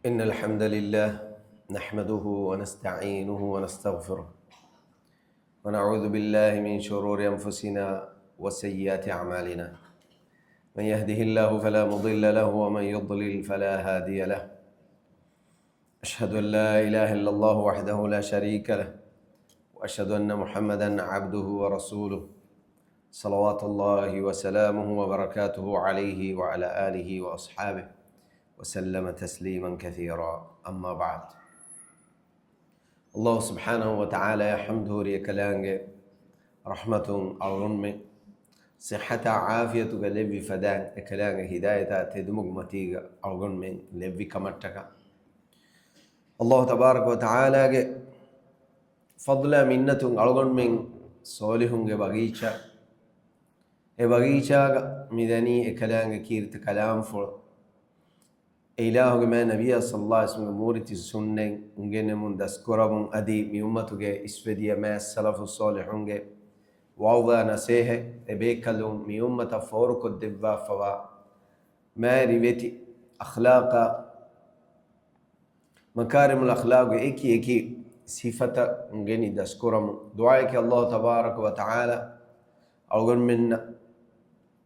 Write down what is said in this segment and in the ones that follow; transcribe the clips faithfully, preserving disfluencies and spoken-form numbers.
إن الحمد لله نحمده ونستعينه ونستغفره، ونعوذ بالله من شرور أنفسنا وسيئات أعمالنا. من يهده الله فلا مضل له، ومن يضلل فلا هادي له. أشهد أن لا إله إلا الله وحده لا شريك له، وأشهد أن محمدا عبده ورسوله، صلوات الله وسلامه وبركاته عليه وعلى آله وأصحابه وسلم تسليما كثيرا. أما بعد. ﷲ ސުބްޙާނަހޫ ވަތަޢާލާއަށް ޙަމްދު ހުރި އެކަލާނގެ ރަޙްމަތުން އަޅުގަނޑުމެން ޞިއްޙަތާ ޢާފިޔަތުގަ ލެއްވި ފަދައިން، އެކަލާނގެ ހިދާޔަތާ ތެދުމުގެ މަތީގަ އަޅުގަނޑުމެން ލެއްވި ކަމަށްޓަކާ، ﷲ ތަބާރަކަ ވަތަޢާލާގެ ފަޟްލާ މިންނަތުން އަޅުގަނޑުމެން ޞާލިޙުންގެ ބަގީޗާ، އެ ބަގީޗާގަ މިދަނީ އެކަލާނގެ ކީރިތި ކަލާމްފުޅު. އެ އިލާހުގެ މާތް ނަބިއްޔާ ޞައްލައްލާހު ޢަލައިހި ވަސައްލަމްގެ މޫރިތި ސުންނަތް އުނގެނެމުން ދަސްކުރަމުން އަދި މި އުއްމަތުގެ އިސްވެދިޔަ މާތް ސަލަފު ޞާލިޙުންގެ ވަޢުޡާ ނަޞޭޙަތް އެބޭކަލުން މި އުއްމަތަށް ފޯރުކޮށްދެއްވާފަވާ މާތް ރިވެތި އަޚްލާޤާ، މަކާރިމުލް އަޚްލާޤުގެ އެކި އެކި ސިފަތައް އުނގެނި ދަސްކުރަމުން ދުޢާއަކީ ﷲ ތަބާރަކަ ވަތަޢާލާ އަޅުގަނޑުމެންނަށް،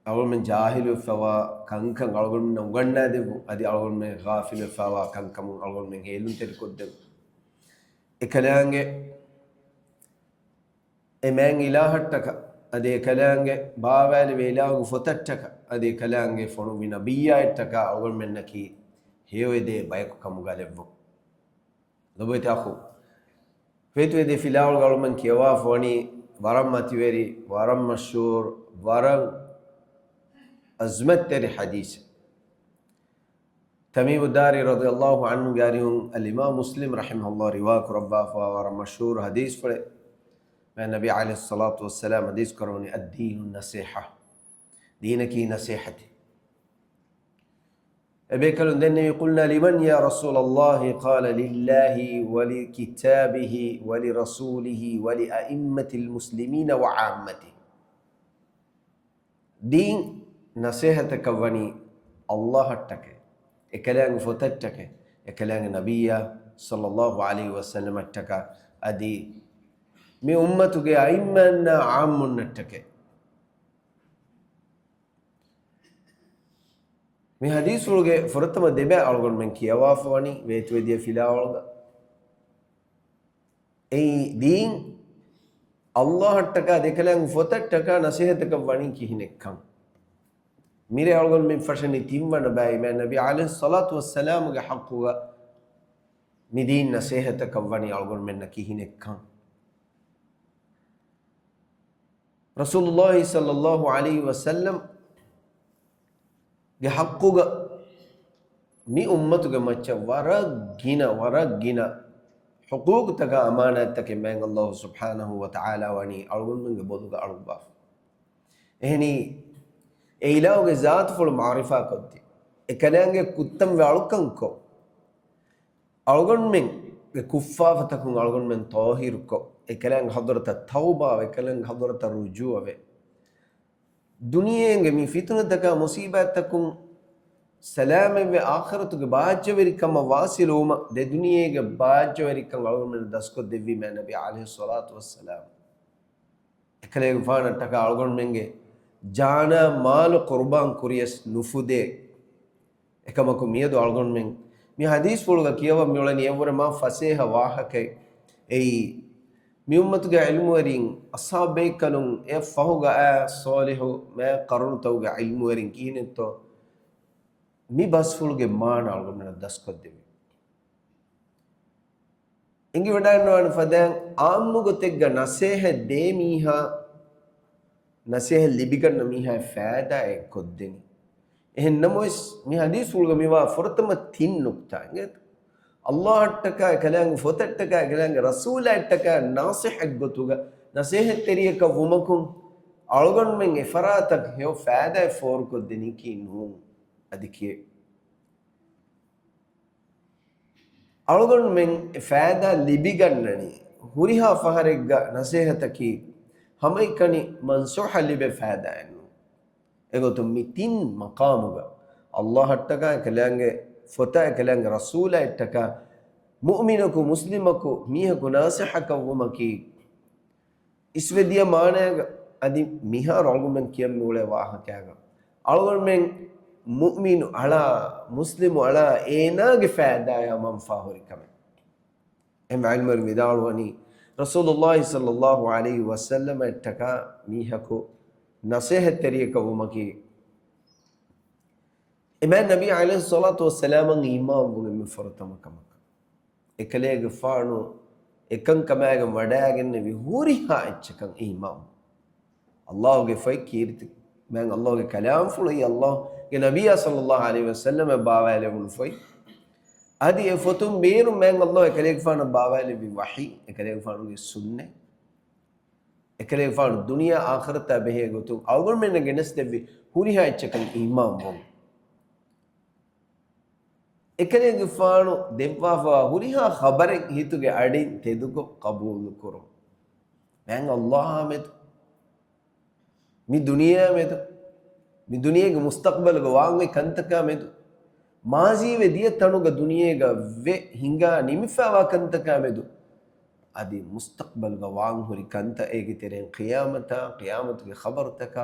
އަޅުގަނޑުމެން ޖާހިލުވެފަވާ ކަންކަން އަޅުގަނޑުމެންނަށް އުނގަންނާދެއްވުން، އަދި އަޅުގަނޑުމެން ޣާފިލުވެފަވާ ކަންކަމުން އަޅުގަނޑުމެން ހޭލުންތެރިކޮށްދެއްވުން. އެކަލާނގެ އެ މާތް އިލާހަށްޓަކާ، އަދި އެކަލާނގެ ބާވާލެވޭ އިލާހުގެ ފޮތަށްޓަކާ، އަދި އެކަލާނގެ ފޮނުއްވި ނަބިއްޔާއަށްޓަކާ އަޅުގަނޑުމެންނަކީ ހެޔޮއެދޭ ބަޔަކު ކަމުގަ ލެއްވުން. ލޮބުވެތި އަޚު، ފޭތުވެދޭ ފިލާވަޅުގަ އަޅުގަނޑުމެން ކިޔަވާފަވަނީ ވަރަށް މަތިވެރި، ވަރަށް މަޝްހޫރު، ވަރަށް އަޒުމަތްތެރި ޙަދީޘެއް. ތަމީމުއްދާރީ ރަޟިޔަﷲ ޢަންހުގެ އަރިހުން އަލްއިމާމް މުސްލިމް ރަޙިމަހުﷲ ރިވާކުރައްވާފަވާ ވަރަށް މަޝްހޫރު ޙަދީޘްފުޅެއް. މާތް ނަބީ ޢަލައިހިއްޞަލާތު ވައްސަލާމް ޙަދީޘް ކުރައްވަނީ، "الدين النصيحة." ދީނަކީ ނަޞޭޙަތޭ. އެބޭކަލުން ދެންނެވި، "قلنا لمن يا رسول الله؟ قال لله ولكتابه ولرسوله ولأئمة المسلمين وعامتهم." ދީން ނަޞޭޙަތަކަށް ވަނީ ﷲއަށްޓަކައި، އެކަލާނގެ ފޮތަށްޓަކައި، އެކަލާނގެ ނަބިއްޔާ ޞައްލަﷲ ޢަލައިހި ވަސައްލަމަށްޓަކާ، އަދި މި އުއްމަތުގެ އައިއްމައަންނާ ޢާއްމުންނަށްޓަކައި. މި ޙަދީޘްފުޅުގެ ފުރަތަމަ ދެބައި އަޅުގަނޑުމެން ކިޔަވާފަވަނީ ވޭތުވެދިޔަ ފިލާވަޅުގަ. އެއީ ދީން ﷲއަށްޓަކާ އެކަލާނގެ ފޮތަށްޓަކާ ނަޞޭޙަތަކަށް ވަނީ ކިހިނެއްކަން. މިރޭ އަޅުގަނޑުމެން ފަށަނީ ތިންވަނަ ބައި މާތް ނަބީ ޢަލައިހިއްޞަލާތު ވައްސަލާމުގެ ޙައްޤުގަ މި ދީން ނަޞޭޙަތަކަށް ވަނީ އަޅުގަނޑުމެންނަށް ކިހިނެއްކަން. ރަސޫލުﷲ ޞައްލަﷲ ޢަލައިހި ވަސައްލަމްގެ ޙައްޤުގަ މި އުއްމަތުގެ މައްޗަށް ވަރަށް ގިނަ، ވަރަށް ގިނަ ޙުޤޫޤުތަކާ އަމާނާތްތަކެއް މާތް ﷲ ސުބްޙާނަހޫ ވަތަޢާލާ ވަނީ އަޅުގަނޑުމެންގެ ބޮލުގަ އަޅުއްވާފަ. އެހެނީ، އެ އިލާހުގެ ޒާތުފުޅު މަޢުރިފާކޮށްދީ، އެކަލާނގެ ކުއްތަންވެ އަޅުކަންކޮށް، އަޅުގަނޑުމެންގެ ކުށްފާފަތަކުން އަޅުގަނޑުމެން ޠާހިރުކޮށް، އެކަލާނގެ ޙަޟްރަތަށް ތައުބާވެ، އެކަލާނގެ ޙަޟްރަތަށް ރުޖޫޢަވެ، ދުނިޔޭގެ މި ފިތުނަތަކާ މުޞީބާތްތަކުން ސަލާމަތްވެ، އާޚިރަތުގެ ބާއްޖަވެރިކަމަށް ވާޞިލުވުމަށް، ދެ ދުނިޔޭގެ ބާއްޖަވެރިކަން އަޅުގަނޑުމެންނަށް ދަސްކޮށްދެއްވީ މާތް ނަބީ ޢަލައިހިއްޞަލާތު ވައްސަލާމް. އެކަލޭގެފާނަށްޓަކާ އަޅުގަނޑުމެންގެ ޖާނާ މާލު ޤުރުބާން ކުރިޔަސް ނުފުދޭ. އެކަމަކު މިއަދު އަޅުގަނޑުމެން މި ޙަދީޘްފުޅުގަ ކިޔަވަން މިއުޅެނީ އެއްވުރެ މާ ފަސޭހަ ވާހަކައެއް. އެއީ، މި އުއްމަތުގެ ޢިލްމުވެރިން، އަޞްޙާބު ބޭކަލުން، އެއަށް ފަހުގަ އައި ޞާލިޙު މާތް ޤަރުނުތަކުގެ ޢިލްމުވެރިން ކިހިނެއްތޯ މި ބަސްފުޅުގެ މާނަ އަޅުގަނޑުމެންނަށް ދަސްކޮށްދެއްވީ. އެނގިވަޑައިގަންނަވާނެ ފަދައިން، ޢާއްމު ގޮތެއްގަ ނަޞޭޙަތް ދޭ މީހާ، ނަޞޭޙަތް ލިބިގަންނަ މީހާ ފައިދާއެއް ކޮށްދެނީ. އެހެން ނަމަވެސް، މި ޙަދީޘްފުޅުގަ މިވާ ފުރަތަމަ ތިން ނުކްތާ އިނގޭތޯ؟ ﷲއަށްޓަކާ، އެކަލާނގެ ފޮތަށްޓަކާ، އެކަލާނގެ ރަސޫލާއަށްޓަކާ ނާޞިޙަތް ގޮތުގަ ނަޞޭޙަތްތެރިޔަކަށް ވުމަކުން، އަޅުގަނޑުމެން އެފަރާތަށް ހެޔޮ ފައިދާއެއް ފޯރުކޮށްދެނީކީ ނޫން. އަދި ކިޔޭ. އަޅުގަނޑުމެން އެ ފައިދާ ލިބިގަންނަނީ، ހުރިހާ ފަހަރެއްގަ ނަޞޭޙަތަކީ ހަމައެކަނި މަންސޫޙަ ލިބޭ ފައިދާއެއްނޫން. އެގޮތުން މި ތިން މަޤާމުގަ، ﷲއަށްޓަކާ، އެކަލާނގެ ފޮތާ އެކަލާނގެ ރަސޫލާ އެއްޓަކާ މުއުމިނަކު، މުސްލިމަކު، މީހަކު ނާސިޙަކަށް ވުމަކީ، އިސްވެދިޔަ މާނަޔަކަށް އަދި މިހާރު އަޅުގަނޑުމެން ކިޔަން މިއުޅޭ ވާހަކައިގަ އަޅުގަނޑުމެން މުއުމިނު އަޅާ، މުސްލިމު އަޅާ އޭނާގެ ފައިދާޔާ މަންފާ ހުރި ކަމެއް. އެހެން ޢިލްމުވެރިން ވިދާޅުވަނީ، ރަސޫލުﷲ ޞައްލަﷲ ޢަލައިހި ވަސައްލަމަ އެއްޓަކާ މީހަކު ނަޞޭޙަތްތެރިޔަކަށް ވުމަކީ، އެމާ ނަބީ ޢަލައިހިއްޞަލާތު ވައްސަލާމަށް އީމާންވުން އެންމެ ފުރަތަމަ ކަމަކަށް. އެކަލޭގެފާނު އެކަންކަމާގެން ވަޑައިގެންނެވި ހުރިހާ އެއްޗަކަށް އީމާން. ﷲ ގެ ފޮތް ކީރިތި، މާތް ﷲ ގެ ކަލާމްފުޅު، އެއީ ﷲ ގެ ނަބިއްޔާ ޞައްލަﷲ ޢަލައިހި ވަސައްލަމަށް ބާވާލެވުނު ފޮތް. އަދި އެ ފޮތުން ބޭރު މާތް ﷲ އެކަލޭގެފާނަށް ބާވާލެއްވި ވަޙީ، އެކަލޭގެފާނުގެ ސުންނަތް، އެކަލޭގެފާނު ދުނިޔެ އާޚިރަތާ ބެހޭ ގޮތުން އަޅުގަނޑުމެންނަށް ގެނެސްދެއްވި ހުރިހާ އެއްޗަކަށް އީމާންވުން. އެކަލޭގެފާނު ދެއްވާފަވާ ހުރިހާ ޚަބަރެއް ހިތުގެ އަޑިން ތެދުކޮށް ޤަބޫލުކުރުން. މާތް ﷲ އާ މެދު، މި ދުނިޔެއާ މެދު، މި ދުނިޔޭގެ މުސްތަޤްބަލުގަ ވާންވި ކަންތަކާ މެދު، މާޒީވެ ދިޔަ ތަނުގަ ދުނިޔޭގަ ވެ ހިނގާ ނިމިފައިވާ ކަންތަކާ މެދު، އަދި މުސްތަޤްބަލުގަ ވާން ހުރި ކަންތައް، އޭގެ ތެރެއިން ޤިޔާމަތާ، ޤިޔާމަތުގެ ޚަބަރުތަކާ،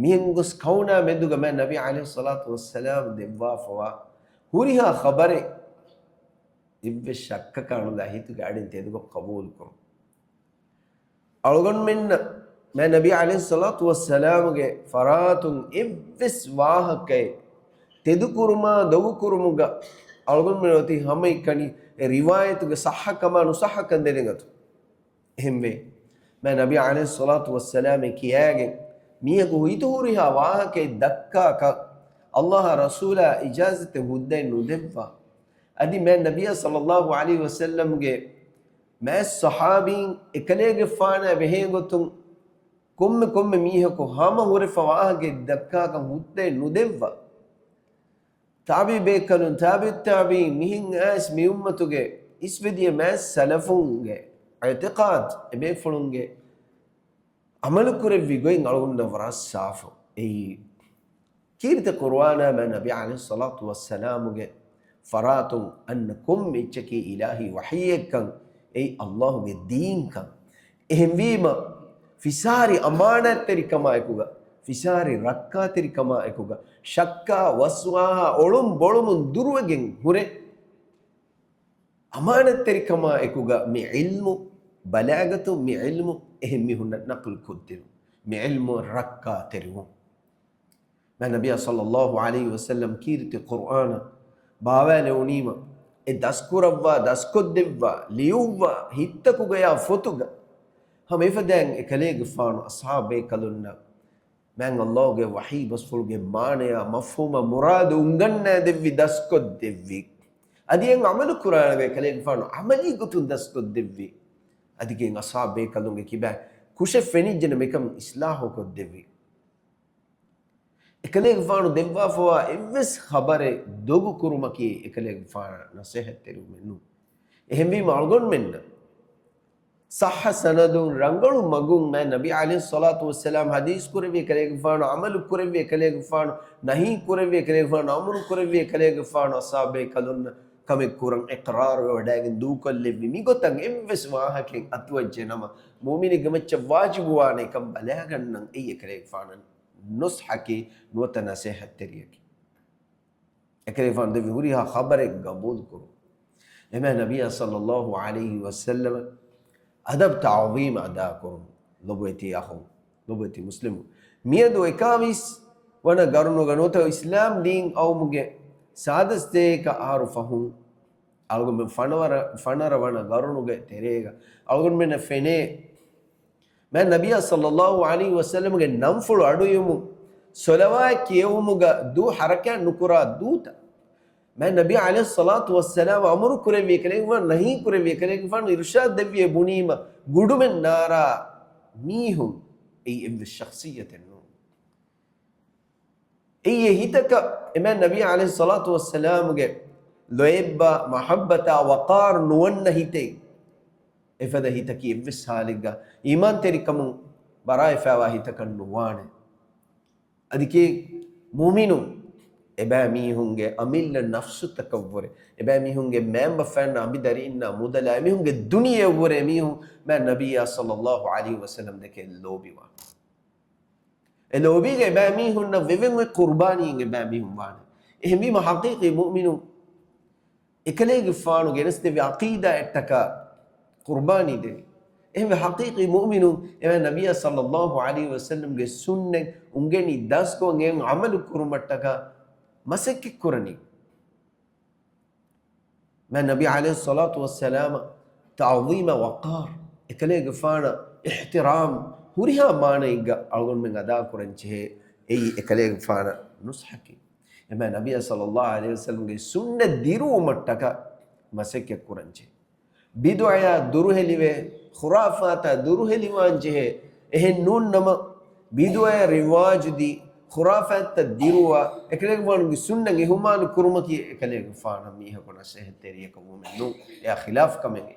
މިހެން ގޮސް ކައުނާ މެދުގަ މާތް ނަބީ ޢަލައިހިއްޞަލާތު ވައްސަލާމް ދެއްވާފަވާ ހުރިހާ ޚަބަރެއް އެއްވެސް ޝައްކަކާ ނުލާ ހިތުގެ އަޑިން ތެދުކޮށް ޤަބޫލުކުރުން. އަޅުގަނޑުމެންނަށް މާތް ނަބީ ޢަލައިހިއްޞަލާތު ވައްސަލާމުގެ ފަރާތުން އެއްވެސް ވާހަކައެއް ތެދުކުރުމާ ދޮގުކުރުމުގަ އަޅުގަނޑުމެން އޮތީ ހަމައެކަނި އެ ރިވާޔަތުގެ ޞައްޙަކަމާ ނުޞައްޙަކަން ދެނެގަތު. އެހެންވެ، މާތް ނަބީ ޢަލައިހިއްޞަލާތު ވައްސަލާމް ކިޔާގެން މީހަކު ހިތު ހުރިހާ ވާހަކައެއް ދައްކާކަށް ﷲ އާ ރަސޫލާ އިޖާޒަތެއް ހުއްދައެއް ނުދެއްވާ. އަދި މާތް ނަބިއްޔާ ޞައްލަﷲ ޢަލައިހި ވަސައްލަމްގެ މާތް ޞަޙާބީން އެކަލޭގެފާނާ ބެހޭގޮތުން ކޮންމެ ކޮންމެ މީހަކު ހަމަ ހުރެފަ ވާހަކައެއް ދައްކާކަށް ހުއްދައެއް ނުދެއްވާ. ތާބިޢީ ބޭކަލުން، ތާބިޢުއް ތާބިޢީން، މިހެން އައިސް މި އުއްމަތުގެ އިސްވެދިޔަ މާތް ސަލަފުންގެ އިޢުތިޤާދު، އެބޭފުޅުންގެ ޢަމަލުކުރެއްވި ގޮތް އަޅުގަނޑަށް ވަރަށް ސާފު. އެއީ، ކީރިތި ޤުރުއާނާ މާތް ނަބީ ޢަލައިހިއްޞަލާތު ވައްސަލާމުގެ ފަރާތުން އަންނަ ކޮންމެ އެއްޗަކީ އިލާހީ ވަޙީއެއްކަން، އެއީ ﷲ ގެ ދީންކަން. އެހެންވީމަ، ފިސާރި އަމާނާތްތެރިކަމާ އެކުގަ، ފިސާރި ރައްކާތެރިކަމާ އެކުގަ، ޝައްކާ ވަސްވާހާ އޮޅުން ބޮޅުމުން ދުރުވެގެން ހުރެ، އަމާނާތްތެރިކަމާ އެކުގަ މި ޢިލްމު ބަލާޣަތު، މި ޢިލްމު އެހެން މީހުންނަށް ނަޤުލު ކޮށްދެވުން، މި ޢިލްމު ރައްކާތެރިވުން. މާތް ނަބިއްޔާ ޞައްލަﷲ ޢަލައިހި ވަސައްލަމް ކީރިތި ޤުރުއާނަށް ބާވާލެވުނީމަ، އެ ދަސްކުރައްވާ، ދަސްކޮށްދެއްވާ، ލިޔުއްވާ ހިތްތަކުގަޔާ ފޮތުގަ ހަމަ އެފަދައިން އެކަލޭގެފާނު އަޞްޙާބު ބޭކަލުންނަށް މާތް ﷲ ގެ ވަޙީ ބަސްފުޅުގެ މާނަޔާ މަފްހޫމާ މުރާދު އުނގަންނާދެއްވި، ދަސްކޮށްދެއްވި. އަދި އެ ޢަމަލު ކުރާނެ އެކަލޭގެފާނު ޢަމަލީ ގޮތުން ދަސްކޮށްދެއްވި. އަދި އެ އަޞްޙާބު ބޭކަލުންގެ ކިބައިން ކުށެއް ފެނިއްޖެނަމަ އެކަން އިޞްލާޙު ކޮށްދެއްވި. އެކަލޭގެފާނު ދެއްވާފަވާ އެއްވެސް ޚަބަރެއް ދޮގު ކުރުމަކީ އެކަލޭގެފާނަށް ނަޞޭޙަތްތެރިވުމެއް ނޫން. އެހެންވީމަ އަޅުގަނޑުމެންނަށް ޞައްޙަ ސަނަދުން ރަނގަޅު މަގުން މާތް ނަބީ ޢަލައިހިއްޞަލާތު ވައްސަލާމް ޙަދީޘް ކުރެއްވި އެކަލޭގެފާނު، ޢަމަލު ކުރެއްވި އެކަލޭގެފާނު، ނަހީ ކުރެއްވި އެކަލޭގެފާނު، އަމުރު ކުރެއްވި އެކަލޭގެފާނު، އަޞްޙާބު ބޭކަލުންނަށް ކަމެއް ކުރަން އިޤްރާރުވެވަޑައިގެން ދޫކޮށްލެއްވި މިގޮތަށް އެއްވެސް ވާހަކައެއް އަތުވެއްޖެ ނަމަ، މުއުމިނެއްގެ މައްޗަށް ވާޖިބުވާނެ ކަން ބަލާގަންނަން އެއީ އެކަލޭގެފާނަށް ނުޞްޙަކީ ނުވަތަ ނަޞޭޙަތްތެރިޔަކީ. އެކަލޭގެފާނު ދެއްވި ހުރިހާ ޚަބަރެއް ގަބޫލުކުރުން. އެމާ ނަބިއްޔާ ޞައްލަﷲ ޢަލައިހި ވަސައްލަމަށް އަދަބު ތަޢުޒީމް އަދާކުރުން. ލޮބުވެތި އަޚުން، ލޮބުވެތި މުސްލިމުން، މިއަދު އެކާވީސް ވަނަ ގަރުނުގަ ނުވަތަ އިސްލާމް ދީން އައުމުގެ ސާދަސްތޭކަ އަހަރު ފަހުން، އަޅުގަނޑުމެން ފަނަވަރަ، ފަނަރަ ވަނަ ގަރުނުގެ ތެރޭގަ އަޅުގަނޑުމެންނަށް ފެނޭ، މާތް ނަބިއްޔާ ޞައްލަﷲ ޢަލައިހި ވަސައްލަމްގެ ނަންފުޅު އަޑުއިވުމުން، ޞަލަވާތް ކިޔެވުމުގަ ދޫ ޙަރަކާތް ނުކުރާ ދޫތައް، މާތް ނަބީ ޢަލައިހިއްޞަލާތު ވައްސަލާމް އަމުރު ކުރެއްވި އެކަލޭގެފާނު، އިރުޝާދު ދެއްވި އެބުނީމަ، ގުޑުމެއް ނާރާ މީހުން އެއީ އެއްވެސް ޝަޚްޞިއްޔަތެއް ނޫން. އެއީ އެ ހިތަކަށް އެމާތް ނަބީ ޢަލައިހިއްޞަލާތު ވައްސަލާމްގެ ލޯތްބާ، މަޙައްބަތާ، ވަޤާރު ނުވަންނަ ހިތެއް. އެފަދަ ހިތަކީ އެއްވެސް ޙާލެއްގަ އީމާންތެރިކަމުން ބަރާއިފައިވާ ހިތަކަށް ނުވާނެ. އަދި ކީ މުއުމިނުން އެބައިމީހުންގެ އަމިއްލަ ނަފްސުތަކަށްވުރެ، އެބައިމީހުންގެ މައިންބަފައިންނާ އަނބިދަރިންނާ މުދަލާ އެމީހުންގެ ދުނިޔެއަށްވުރެ އެމީހުން މާތް ނަބިއްޔާ ޞައްލައްލާހު ޢަލައިހި ވަސައްލަމް ދެކެ ލޯބިވާނެ. އެ ލޯބީގަ އެބައިމީހުންނަށް ވެވެން އޮތް ޤުރްބާނީއިން އެބައިމީހުން ވާނެ. އެހެންވީމަ ޙަޤީޤީ މުއުމިނުން އެކަލޭގެފާނު ގެނެސްދެއްވި ޢަޤީދާއަށްޓަކާ ޤުރްބާނީ ދެނީ. އެހެންވެ ޙަޤީޤީ މުއުމިނުން އެބައި ނަބިއްޔާ ޞައްލައްލާހު ޢަލައިހި ވަސައްލަމްގެ ސުންނަތް އުނގެނި ދަސްކޮށް އެއަށް ޢަމަލު ކުރުމަށްޓަކާ މަސައްކަތް ކުރަނީ. މާތް ނަބީ ޢަލައިހިއްޞަލާތު ވައްސަލާމަށް ތަޢުޒީމާ ވަޤާރު، އެކަލޭގެފާނަށް އިޙްތިރާމް، ހުރިހާ މާނައެއްގަ އަޅުގަނޑުމެން އަދާކުރަންޖެހޭ އެއީ އެކަލޭގެފާނަށް ނުސްހަކީ. އެމާތް ނަބިއްޔާ ޞައްލައްލާހު ޢަލައިހި ވަސައްލަމްގެ ސުންނަތް ދިރުވުމަށްޓަކާ މަސައްކަތް ކުރަންޖެހޭ. ބިދުޢަޔާ ދުރުހެލިވޭ، ޚުރާފާތާ ދުރުހެލިވާންޖެހޭ. އެހެން ނޫން ނަމަ، ބިދުޢަޔަށް ރިވާޖުދީ، ޚުރާފާތްތައް ދިރުވާ، އެކަލޭގެފާނުގެ ސުންނަތް އިހުމާލު ކުރުމަކީ އެކަލޭގެފާނަށް މީހަކު ނަޞޭޙަތްތެރިޔަކަށް ވުމެއް ނޫން. އެއާ ޚިލާފް ކަމެއް.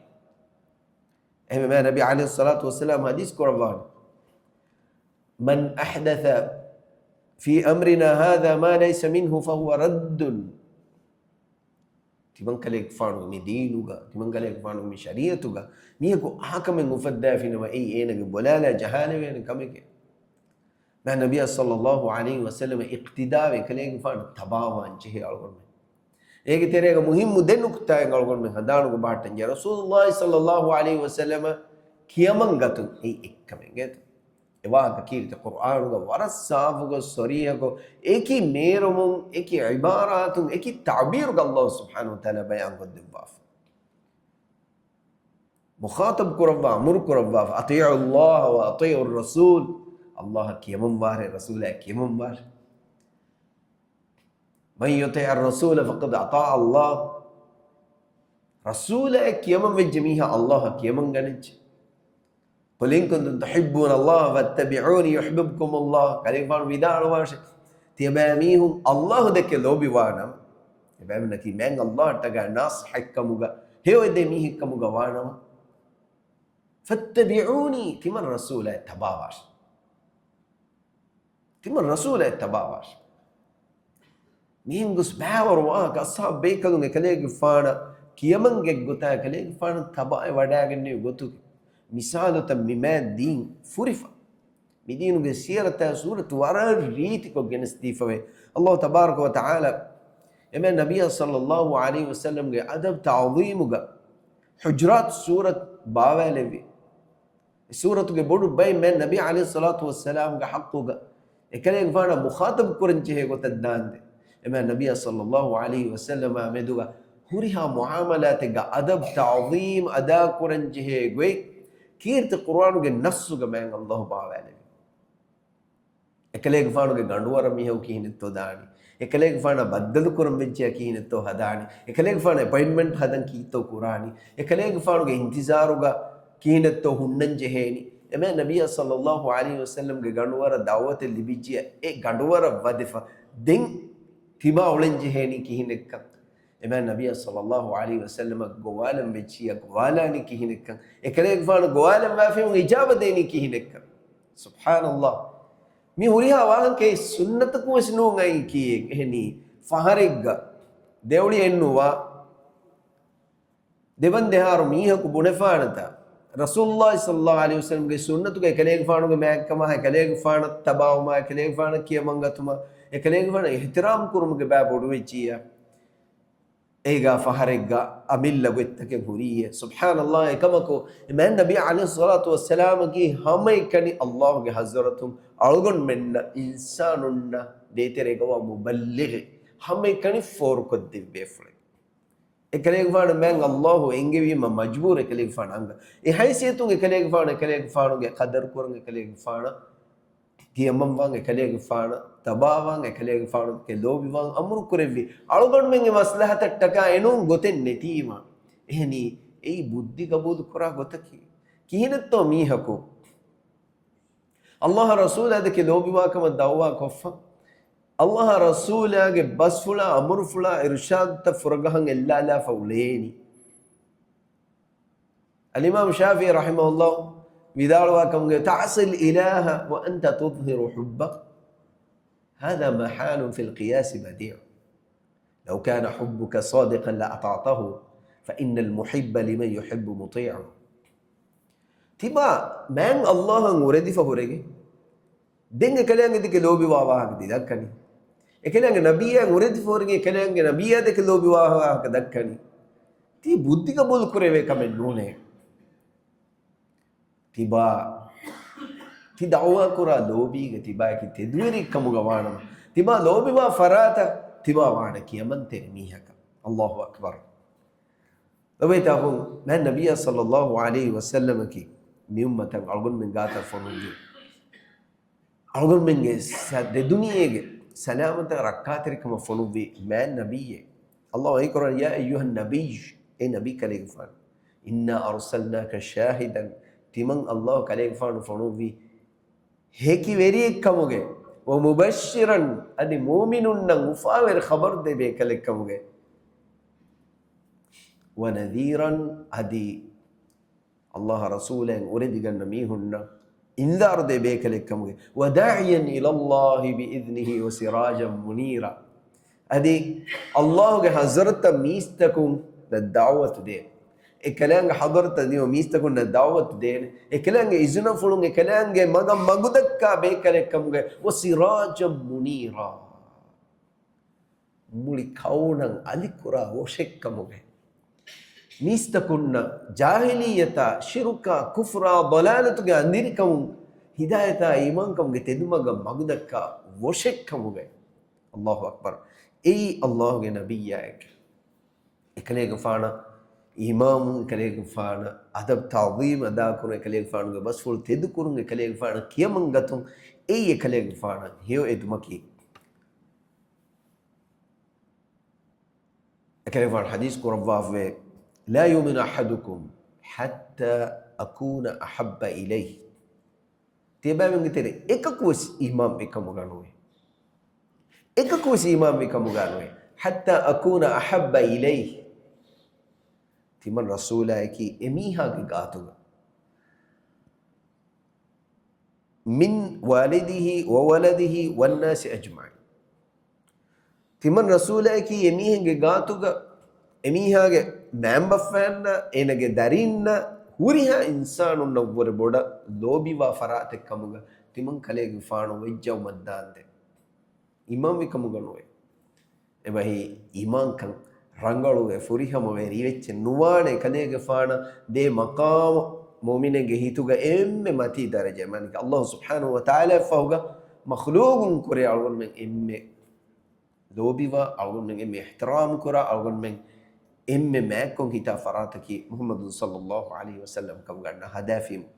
އެހެންވެ މާތް ނަބީ ޢަލައިހިއްޞަލާތު ވައްސަލާމް ޙަދީޘް ކުރައްވާނެ، من أحدث في أمرنا هذا ما ليس منه فهو رد. ތިމަންކަލޭގެފާނުގެ މި ދީނުގަ، ތިމަންކަލޭގެފާނުގެ މި ޝަރީޢަތުގަ މީހަކު އާކަމެއް އުފައްދާފިނަމަ، އެއީ އޭނަގެ ބޮލާލާ ޖަހާލެވޭނެ ކަމެކޭ. މާތް ނަބިއްޔާ ޞައްލައްލާހު ޢަލައިހި ވަސައްލަމަށް އިޤްތިދާވެ އެކަލޭގެފާނަށް ތަބާވާން ޖެހޭ އަޅުގަނޑުމެން. އޭގެ ތެރޭގަ މުހިއްމު ދެ ނުކުތާއެއް އަޅުގަނޑުމެން ހަނދާނުގަ ބަހައްޓަންޖެހޭ. ރަސޫލުއްލާހި ޞައްލައްލާހު ޢަލައިހި ވަސައްލަމަށް ކިޔަމަން ގަތުން އެއީ އެއްކަމެއް އެނގޭތަ؟ އެ ވާހަކަ ކީރިތި ޤުރްއާނުގަ ވަރަށް ސާފުކޮށް، ޞަރީޙަކޮށް، އެކި މޭރުމުން، އެކި ޢިބާރާތުން، އެކި ތަޢުބީރުގަ ﷲ ސުބްޙާނަހޫ ވަތަޢާލާ ބަޔާންކޮށްދެއްވާފަ. މުޚާޠަބު ކުރައްވާ، އަމުރު ކުރައްވާފަ، أطيعوا الله وأطيعوا الرسول. ﷲ އަށް ކިޔަމަންވާށޭ، ރަސޫލާ އަށް ކިޔަމަންވާށޭ. من يطع الرسول فقد أطاع الله. ރަސޫލާ އަށް ކިޔަމަން ވެއްޖެ މީހާ ﷲ އަށް ކިޔަމަން ގަނެއްޖެ. قل إن كنتم تحبون الله فاتبعوني يحببكم الله. ކަލޭގެފާނު ވިދާޅުވާށޭ، ތިޔަބައިމީހުން ﷲ ދެކެ ލޯބިވާނަމަ، އެބައިމީހުންނަކީ މާތް ﷲ އަށްޓަކާ ނާޞިޙަތްކަމުގަ، ހެޔޮއެދޭ މީހެއްކަމުގަ ވާނަމަ، فاتبعوني، ތިމަން ރަސޫލާ އަށް ތަބާވާށޭ. ތިމަން ރަސޫލާ އަށް ތަބާވާށޭ. މިހެން ގޮސް ބައިވަރު ވާހަކަ އަޞްޙާބު ބޭކަލުން އެކަލޭގެފާނަށް ކިޔަމަން ގޮތާ އެކަލޭގެފާނަށް ތަބާވެ ވަޑައިގެންނެވި ގޮތުގެ މިސާލުތައް މި މާތް ދީން ފުރިފަ. މި ދީނުގެ ސިޔަރަތާ ސޫރަތު ވަރަށް ރީތިކޮށް ގެނެސްދީފަވޭ. ﷲ ތަބާރަކަ ވަތަޢާލާ އެމާތް ނަބިއްޔާ ޞައްލައްލާހު ޢަލައިހި ވަސައްލަމްގެ އަދަބު ތަޢުޒީމުގަ ޙުޖުރާތު ސޫރަތު ބާވާލެއްވި. އެ ސޫރަތުގެ ބޮޑު ބައެއް މާތް ނަބީ ޢަލައިހިއްޞަލާތު ވައްސަލާމްގެ ޙައްޤުގަ އެކަލޭގެފާނާ މުޚާޠަބު ކުރަން ޖެހޭ ގޮތަށް ދާންދެން، އެމާތް ނަބިއްޔާ ޞައްލައްލާހު ޢަލައިހި ވަސައްލަމާ މެދުގަ ހުރިހާ މުޢާމަލާތެއްގަ އަދަބު ތަޢުޒީމް އަދާކުރަން ޖެހޭ ގޮތް ކީރިތި ޤުރުއާނުގެ ނައްޞުގަ މާތް ﷲ ބާވާލެވި. އެކަލޭގެފާނުގެ ގަނޑުވަރަށް މީހަކު ކިހިނެއްތޯ ދާނީ؟ އެކަލޭގެފާނާ ބައްދަލުކުރަން ވެއްޖެޔާ ކިހިނެއްތޯ ހަދާނީ؟ އެކަލޭގެފާނާ އެޕޮއިންޓްމަންޓް ހަދަން ކީއްތޯ ކުރާނީ؟ އެކަލޭގެފާނުގެ އިންތިޒާރުގަ ކިހިނެއްތޯ ހުންނަން ޖެހޭނީ؟ އެމާތް ނަބިއްޔާ ޞައްލައްލާހު ޢަލައިހި ވަސައްލަމްގެ ގަނޑުވަރަށް ދަޢުވަތެއް ލިބިއްޖެޔާ އެ ގަނޑުވަރަށް ވަދެފަ ދެން ތިބާ އުޅެން ޖެހޭނީ ކިހިނެއްކަން؟ އެމާތް ނަބިއްޔާ ޞައްލައްލާހު ޢަލައިހި ވަސައްލަމަށް ގޮވާލަން ވެއްޖިއްޔާ ގޮވާލާނީ ކިހިނެއްކަން؟ އެކަލޭގެފާނު ގޮވާލަން ވާފައި އިޖާބަ ދޭނީ ކިހިނެއްކަން؟ ސުބްޙާނައްލާހް. މި ހުރިހާ ވާހަކައެއް ސުންނަތަކުން ވެސް ނޫން އައި ކީއެއް. އެހެނީ ފަހަރެއްގަ ދެއުޅި އެއްނުވާ ދެވަންދެހާރު މީހަކު ބުނެފާނެތާ، ރަސޫލުއްލާހި ޞައްލައްލާހު ޢަލައިހި ވަސައްލަމްގެ ސުންނަތުގަ އެކަލޭގެފާނުގެ މާތްކަމާ، އެކަލޭގެފާނަށް ތަބާވުމާ، އެކަލޭގެފާނަށް ކިޔަމަންގަތުމާ، އެކަލޭގެފާނަށް އިޙްތިރާމް ކުރުމުގެ ބައި ބޮޑުވެއްޖިއްޔާ، އޭގާ ފަހަރެއްގަ އަމިއްލަ ގޮތްތަކެއް ހުރީއޭ. ސުބްޙާނައްލާހް. އެކަމަކު، އެމާތް ނަބީ ޢަލައިހިއްޞަލާތު ވައްސަލާމަކީ ހަމައެކަނި ﷲގެ ޙަޟްރަތުން އަޅުގަނޑުމެންނަށް އިންސާނުންނަށް ދޭތެރޭގަވާ މުބައްލިޣެއް، ހަމައެކަނި ފޯރުކޮށްދެއްވޭފުޅެއް. އެކަލޭގެފާނު މާތް ﷲ އެންގެވީމަ މަޖްބޫރު އެކަލޭގެފާނު އަންގަ. އެ ހައިސިއްޔަތުން އެކަލޭގެފާނު، އެކަލޭގެފާނުގެ ޤަދަރު ކުރަން، އެކަލޭގެފާނަށް ކިޔަމަންވާން، އެކަލޭގެފާނަށް ތަބާވާން، އެކަލޭގެފާނުގެ ލޯބިވާން އަމުރު ކުރެއްވި. އަޅުގަނޑުމެންގެ މަސްލަހަތަށްޓަކާ އެނޫން ގޮތެއް ނެތީމަ. އެހެނީ، އެއީ ބުއްދި ގަބޫލު ކުރާ ގޮތަކީ. ކިހިނެއްތޯ މީހަކު ﷲ ރަސޫލާ ދެކެ ލޯބިވާކަމަށް ދަޢުވާ ކޮށްފަ، ﷲ ރަސޫލާގެ ބަސްފުޅާ، އަމުރުފުޅާ، އިރުޝާދުތައް ފުރަގަހަން އެއްލާލާފަ އުޅޭނީ. އަލްއިމާމު ޝާފިޢީ ރަޙިމަހުﷲ ވިދާޅުވާ ކަމުގެ، تعصي الإله وأنت تظهر حبه، هذا محال في القياس بديع. لو كان حبك صادقا لأطعته، فإن المحب لمن يحب مطيع. ތިބާ މާތް ﷲ އަށް އުރެދިފަ ހުރެގެން، ދެން އެކަލާނގެ ދެކެ ލޯބިވާ ވާހަކަ ތި ދައްކަނީ. އެކަލާނގެ ނަބިއްޔާ އުރެދިފަ ހުރެގެން އެކަލާނގެ ނަބިއްޔާ ދެކެ ލޯބިވާ ވާހަކަ ދައްކަނީ. ތީ ބުއްދި ގަބޫލު ކުރެވޭ ކަމެއް ނޫނޭ. ތިބާ ތި ދަޢުވާ ކުރާ ލޯބީގެ ތިބާއަކީ ތެދުވެރިއެއް ކަމުގަ ވާނަމަ، ތިބާ ލޯބިވާ ފަރާތަށް ތިބާ ވާނެ ކިޔަމަންތެރި މީހަކަށް. ﷲ އަކްބަރު. ލޮބުވެތި އަޚުން، މާތް ނަބިއްޔާ ޞައްލައްލާހު ޢަލައިހި ވަސައްލަމަކީ މި އުއްމަތަށް އަޅުގަނޑުމެން ގާތަށް ފޮނުއްވި، އަޅުގަނޑުމެންގެ ސަ-، ދެ ދުނިޔޭގެ ސަލާމަތާ ރައްކާތެރިކަމަށް ފޮނުއްވި މާތް ނަބިއްޔެއް. ﷲ ވަޙީ ކުރަން، يا أيها النبي، އޭ ނަބީ ކަލޭގެފާނު، إنا أرسلناك شاهدا، ތިމަން ﷲ ކަލޭގެފާނު ފޮނުއްވީ ހެކިވެރިއެއްކަމުގެ، ومبشرا، އަދި މުއުމިނުންނަށް އުފާވެރި ޚަބަރު ދޭ ބޭކަލެއްކަމުގެ، ونذيرا، އަދި ﷲ އާ ރަސޫލާއިން އުރެދިގަންނަ މީހުންނަށް އިންޒާރު ދޭ ބޭކަލެއްކަމުގެ، وداعيا إلى الله بإذنه وسراجا منيرا. އަދި ﷲ ގެ ޙަޟްރަތަށް މީސްތަކުންނަށް ދަޢުވަތު ދޭ. އެކަލާނގެ ޙަޟްރަތަށް ދިޔުމަށް މީސްތަކުންނަށް ދަޢުވަތު ދޭނެ. އެކަލާނގެ އިޒުނަފުޅުން އެކަލާނގެ މަގަށް މަގުދައްކާ ބޭކަލެއްކަމުގެ، وسراجا منيرا. މުޅި ކައުނަށް އަލިކުރާ ވޮށެއްކަމުގެ، މީސްތަކުންނަށް ޖާހިލިއްޔަތާ، ޝިރުކާ، ކުފްރާ، ޟަލާލަތުގެ އަނދިރިކަމުން ހިދާޔަތާ، އީމާންކަމުގެ ތެދުމަގަށް މަގުދައްކާ ވޮށެއްކަމުގެ. ﷲ އަކްބަރު. އެއީ ﷲ ގެ ނަބިއްޔާއެކޭ. އެކަލޭގެފާނަށް އީމާންވުން، އެކަލޭގެފާނަށް އަދަބް ތަޢުޒީމް އަދާކުރުން، އެކަލޭގެފާނުގެ ބަސްފުޅު ތެދުކުރުން، އެކަލޭގެފާނަށް ކިޔަމަން ގަތުން، އެއީ އެކަލޭގެފާނަށް ހެޔޮ އެދުމަކީ. އެކަލޭގެފާނު ޙަދީޘް ކުރައްވާފަވޭ، لا يؤمن أحدكم حتى أكون أحب إليه. ތިޔަބައިމީހުންގެ ތެރޭ އެކަކުވެސް އީމާންވި ކަމުގަ ނުވޭ. އެކަކުވެސް އީމާންވި ކަމުގަ ނުވޭ. حتى أكون أحب إليه. ތިމަން ރަސޫލާއަކީ އެމީހާގެ ގާތުގަ، من والده وولده والناس أجمعين. ތިމަން ރަސޫލާއަކީ އެމީހެއްގެ ގާތުގަ، އެމީހާގެ މައިންބަފައިންނަށް، އޭނަގެ ދަރީންނަށް، ހުރިހާ އިންސާނުންނަށްވުރެ ބޮޑަށް ލޯބިވާ ފަރާތެއްކަމުގަ ތިމަން ކަލޭގެފާނު ވެއްޖައުމަށްދާންދެން. އީމާންވި ކަމުގަ ނުވޭ. އެބަހީ އީމާންކަން ރަނގަޅުވެ، ފުރިހަމަވެ، ރިވެއްޗެއް ނުވާނެ ކަލޭގެފާނަށް ދޭ މަޤާމު، މުއުމިނެއްގެ ހިތުގަ އެންމެ މަތީ ދަރަޖަ. މާނައީ ﷲ ސުބްޙާނަހޫ ވަތަޢާލާ ފަހުގަ މަޚްލޫޤުން ކުރެ އަޅުގަނޑުމެން އެންމެ ލޯބިވާ، އަޅުގަނޑުމެން އެންމެ އިޙްތިރާމް ކުރާ، އަޅުގަނޑުމެން އެންމެ މާތްކޮށް ހިތާ ފަރާތަކީ މުޙައްމަދު ޞައްލައްލާހު ޢަލައިހި ވަސައްލަމް ކަމުގަ އަންނަ ހަދާފީމު.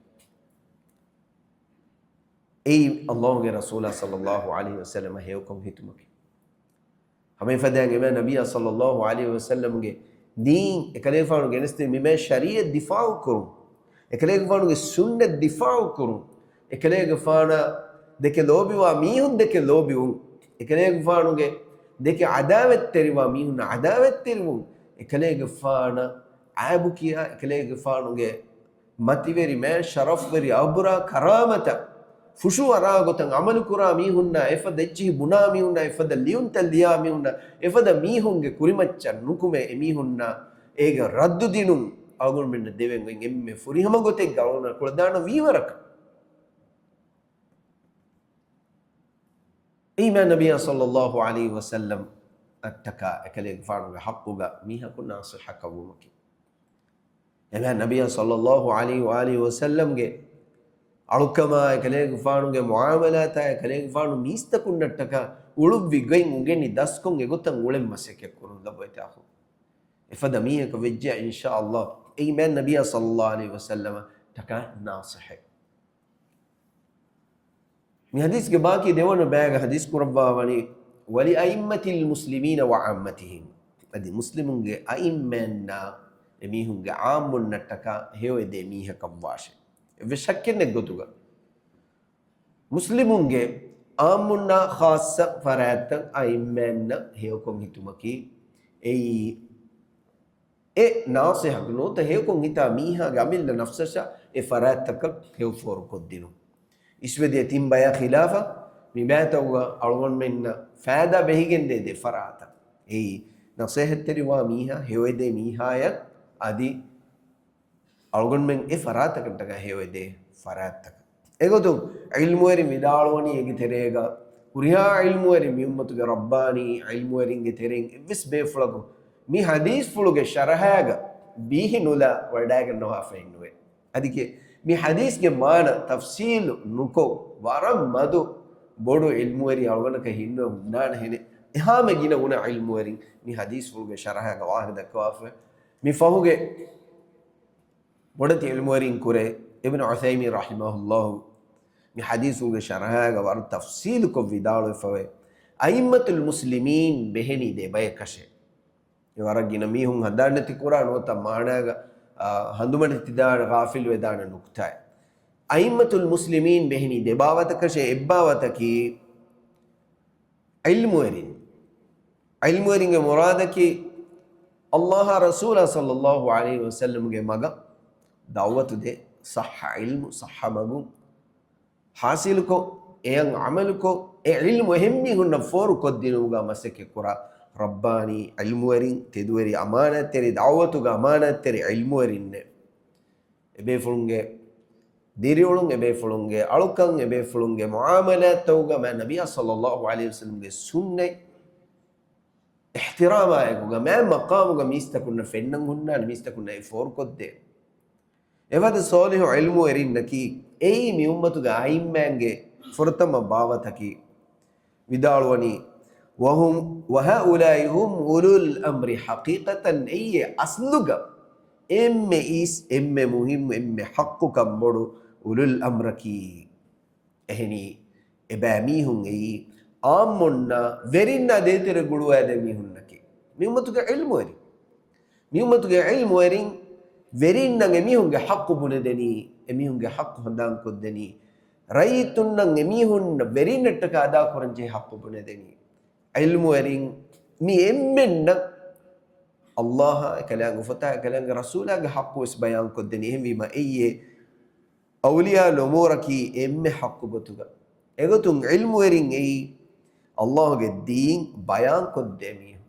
އެއީ ﷲ ގެ ރަސޫލާ ޞައްލައްލާހު ޢަލައިހި ވަސައްލަމަށް ހެޔޮކޮށް ހިތުމަކީ. ހަމަ އެފަދައިން އެމާ ނަބިއްޔާ ޞައްލައްލާހު ޢަލައިހި ވަސައްލަމްގެ ދީން އެކަލޭގެފާނު ގެނެސްދިން މި މާތް ޝަރީޢަތް ދިފާޢު ކުރުން، އެކަލޭގެފާނުގެ ސުންނަތް ދިފާޢު ކުރުން، އެކަލޭގެފާނަށް ދެކެ ލޯބިވާ މީހުން ދެކެ ލޯބިވުން، އެކަލޭގެފާނުގެ ދެކެ ޢަދާވަތްތެރިވާ މީހުންނަށް ޢަދާވަތްތެރިވުން، އެކަލޭގެފާނަށް ޢައިބު ކިޔާ، އެކަލޭގެފާނުގެ މަތިވެރި މާތް ޝަރަފްވެރި އަބުރާ ކަރާމަތަށް ފުށުއަރާ ގޮތަށް ޢަމަލުކުރާ މީހުންނާ، އެފަދަ އެއްޗިހި ބުނާ މީހުންނާ، އެފަދަ ލިޔުންތައް ލިޔާ މީހުންނާ، އެފަދަ މީހުންގެ ކުރިމައްޗަށް ނުކުމެ އެމީހުންނާ އޭގެ ރައްދު ދިނުން އަޅުގަނޑުމެންނަށް ދެވެން އޮތް އެންމެ ފުރިހަމަ ގޮތެއްގަ އަޅުގަނޑުމެން ކުޅަދާނަ ވީވަރަކަށް. އެއީ މާތް ނަބިއްޔާ ޞައްލައްލާހު ޢަލައިހި ވަސައްލަމް އަށްޓަކާ އެކަލޭގެފާނުގެ ޙައްޤުގަ މީހަކު ނާޞިޙަކަށް ވުމަކީ. އެމާތް ނަބިއްޔާ ޞައްލައްލާހު ޢަލައިހި ވައާލިހި ވަސައްލަމްގެ އަޅުކަމާ، އެކަލޭގެފާނުގެ މުޢާމަލާތާ، އެކަލޭގެފާނު މީސްތަކުންނަށްޓަކާ އުޅުއްވި ގޮތް އުނގެނި ދަސްކޮށް އެގޮތަށް އުޅެން މަސައްކަތް ކުރުން ލަބުވެތި އަޚު. އެފަދަ މީހަކަށް ވެއްޖެ އިންޝާﷲ އެއީ މާތް ނަބިއްޔާ ޞައްލައްލާހު ޢަލައިހި ވަސައްލަމަށްޓަކާ ނާޞިޙެއް. މި ޙަދީޘްގެ ބާކީ ދެވަނަ ބަޔަކަށް ޙަދީޘް ކުރައްވާ ވަނީ، ولأئمة المسلمين وعامتهم. އަދި މުސްލިމުންގެ އައިއްމައިންނާ އެމީހުންގެ ޢާއްމުންނަށްޓަކާ ހެޔޮއެދޭ މީހަކަށްވާށެ. އެއްވެސް ޝައްކެއް ނެތް ގޮތުގަ މުސްލިމުންގެ ޢާއްމުންނާ ޚާއްޞަ ފަރާތްތައް އައިއްމައިންނަށް ހެޔޮކޮށް ހިތުމަކީ އެއީ އެ ނާޞިޙަކު ނުވަތަ ހެޔޮކޮށް ހިތާ މީހާގެ އަމިއްލަ ނަފްސަށާ އެ ފަރާތްތަކަށް ހެޔޮ ފޯރުކޮށްދިނުން. އިސްވެދިޔަ ތިން ބަޔާ ޚިލާފަށް މި ބައިތަކުގަ އަޅުގަނޑުމެންނަށް ފައިދާ ބެހިގެންދޭ ދެ ފަރާތަށް. އެއީ، ނަސޭހަތްތެރިވާ މީހާ ހެޔޮއެދޭ މީހާޔަށް އަދި އަޅުގަނޑުމެން އެ ފަރާތަކަށްޓަކާ ހެޔޮއެދޭ ފަރާތްތަކަށް. އެގޮތުން ޢިލްމުވެރިން ވިދާޅުވަނީ އޭގެ ތެރޭގަ ހުރިހާ ޢިލްމުވެރިން މި އުއްމަތުގެ ރައްބާނީ ޢިލްމުވެރިންގެ ތެރެއިން އެއްވެސް ބޭފުޅަކު މި ޙަދީޘްފުޅުގެ ޝަރަޙާގަ ބީހި ނުލާ ވަޑައިގަންނަވާފައެއް ނުވޭ. އަދި މި ޙަދީޘްގެ މާނަ ތަފްސީލު ނުކޮށް، ވަރަށް މަދު ބޮޑު ޢިލްމުވެރި އަޅުގަނޑަކަށް ހިންނަވަން ހުންނާނެ ހެނެއް. އެހާމެ ގިނަ ގުނަ ޢިލްމުވެރިން މި ޙަދީޘްފުޅުގެ ޝަރަޙާގަ ވާހަކަ ދައްކަވާފަ. މި ފަހުގެ ބޮޑެތި ޢިލްމުވެރިން ކުރެ އިބްނު ޢުޘައިމީން ރަޙިމަހުﷲ މި ޙަދީޘުގެ ޝަރަޙާގަ ވަރަށް ތަފްސީލުކޮށް ވިދާޅުވެފަވޭ، އައިއްމަތުލް މުސްލިމީން ބެހެނީ ދެބަޔަކަށޭ. އެ ވަރަށް ގިނަ މީހުން ހަނދާން ނެތި ކުރާ ނުވަތަ މާނާގަ، އާ، ހަނދުމަނެތިދާނެ، ޣާފިލް ވެދާނެ ނުކްތާއެއް. އައިއްމަތުލް މުސްލިމީން ބެހެނީ ދެބާވަތަކަށޭ. އެއްބާވަތަކީ ޢިލްމުވެރިން. ޢިލްމުވެރިންގެ މުރާދަކީ ﷲ އާ ރަސޫލާ ޞައްލައްލާހު ޢަލައިހި ވަސައްލަމްގެ މަގަށް ދަޢުވަތު ދޭ، ޞައްޙަ ޢިލްމު، ޞައްޙަ މަގު ޙާޞިލުކޮށް، އެއަށް ޢަމަލުކޮށް، އެ ޢިލްމު އެހެން މީހުންނަށް ފޯރުކޮށްދިނުމުގަ މަސައްކަތްކުރާ ރައްބާނީ ޢިލްމުވެރިން، ތެދުވެރި އަމާނާތްތެރި، ދަޢުވަތުގެ އަމާނާތްތެރި ޢިލްމުވެރިންނޭ. އެބޭފުޅުންގެ ދިރިއުޅުން، އެބޭފުޅުންގެ އަޅުކަން، އެބޭފުޅުންގެ މުޢާމަލާތްތަކުގަ މާ ނަބިއްޔާ ޞައްލައްލާހު ޢަލައިހި ވަސައްލަމްގެ ސުންނަތް އިޙްތިރާމާއެކުގަ މާ މަޤާމުގަ މީސްތަކުންނަށް ފެންނަން ހުންނާނެ، މީސްތަކުންނަށް އެ ފޯރުކޮށްދޭ. އެފަދަ ޞާލިޙު ޢިލްމުވެރިންނަކީ އެއީ މި އުއްމަތުގެ އައިއްމާންގެ ފުރަތަމަ ބާވަތަކީ. ވިދާޅުވަނީ، وهم، وهؤلاء هم أولو الأمر حقيقة، އެއީ އަސްލުގަ އެންމެ އީސް، އެންމެ މުހިއްމު، އެންމެ ޙައްޤުކަން ބޮޑު އުލުލް އަމްރަކީ. އެހެނީ، އެބައިމީހުން އެއީ އާއްމުންނާ ވެރިންނާ ދޭތެރެ ގުޅުވާދޭ މީހުންނަކީ. މި އުއްމަތުގެ ޢިލްމުވެރިން. މި އުއްމަތުގެ ޢިލްމުވެރިން ވެރިންނަށް އެމީހުންގެ ޙައްޤު ބުނެދެނީ، އެމީހުންގެ ޙައްޤު ހަނދާންކޮށްދެނީ، ރައްޔިތުންނަށް އެމީހުން ވެރިންނަށްޓަކާ އަދާކުރަންޖެހޭ ޙައްޤު ބުނެދެނީ. ޢިލްމުވެރިން މި އެންމެންނަށް ﷲ އާ، އެކަލާނގެ އުފަތާ، އެކަލާނގެ ރަސޫލާގެ ޙައްޤު ވެސް ބަޔާންކޮށްދެނީ. އެހެންވީމަ އެއީ އައުލިޔާ އުލްއުމޫރަކީ އެންމެ ޙައްޤު ގޮތުގަ. އެގޮތުން ޢިލްމުވެރިން އެއީ ﷲ ގެ ދީން ބަޔާންކޮށްދޭ މީހުން.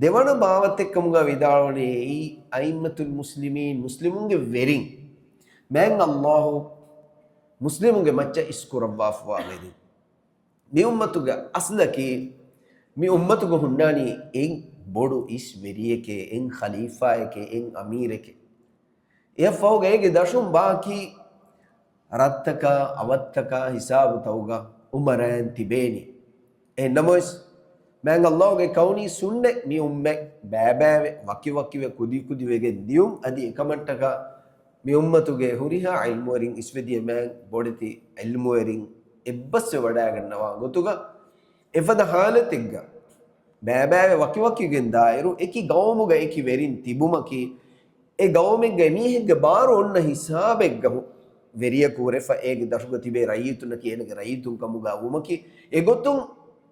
ދެވަނަ ބާވަތެއްކަމުގަ ވިދާޅުވަނީ އެއީ އައިއްމަތުލް މުސްލިމީން، މުސްލިމުންގެ ވެރިން. މާތް ﷲ މުސްލިމުންގެ މައްޗަށް އިސްކުރައްވާފަވާ ވެރިން. މި އުއްމަތުގެ އަސްލަކީ، މި އުއްމަތުގަ ހުންނާނީ އެއް ބޮޑު އިސް ވެރިއެކޭ، އެއް ޚަލީފާއެކޭ، އެއް އަމީރެކޭ. އެއަށްފަހުގަ އޭގެ ދަށުން ބާކީ ރަށްތަކާ، އަވަށްތަކާ ހިސާބުތަކުގަ އުމަރާއިން ތިބޭނީ. އެހެންނަމަވެސް، މާތް ﷲ ގެ ކައުނީ ސުންނަތް މި އުއްމަތް ބައިބައިވެ، ވަކިވަކިވެ، ކުދިކުދިވެގެން ދިޔުން. އަދި އެކަމަށްޓަކާ މި އުއްމަތުގެ ހުރިހާ ޢިލްމުވެރިން، އިސްވެދިޔަ މާތް ބޮޑެތި ޢިލްމުވެރިން އެއްބަސްވެ ވަޑައިގަންނަވާ ގޮތުގަ، އެފަދަ ޙާލަތެއްގަ ބައިބައިވެ، ވަކިވަކިވެގެން ދާއިރު، އެކި ގައުމުގަ އެކި ވެރިން ތިބުމަކީ، އެ ގައުމެއްގަ އެމީހެއްގެ ބާރު އޮންނަ ހިސާބެއްގަ ވެރިޔަކު ހުރެފަ، އޭގެ ދަށުގަ ތިބޭ ރައްޔިތުންނަކީ އޭނަގެ ރައްޔިތުން ކަމުގަ ވުމަކީ، އެގޮތުން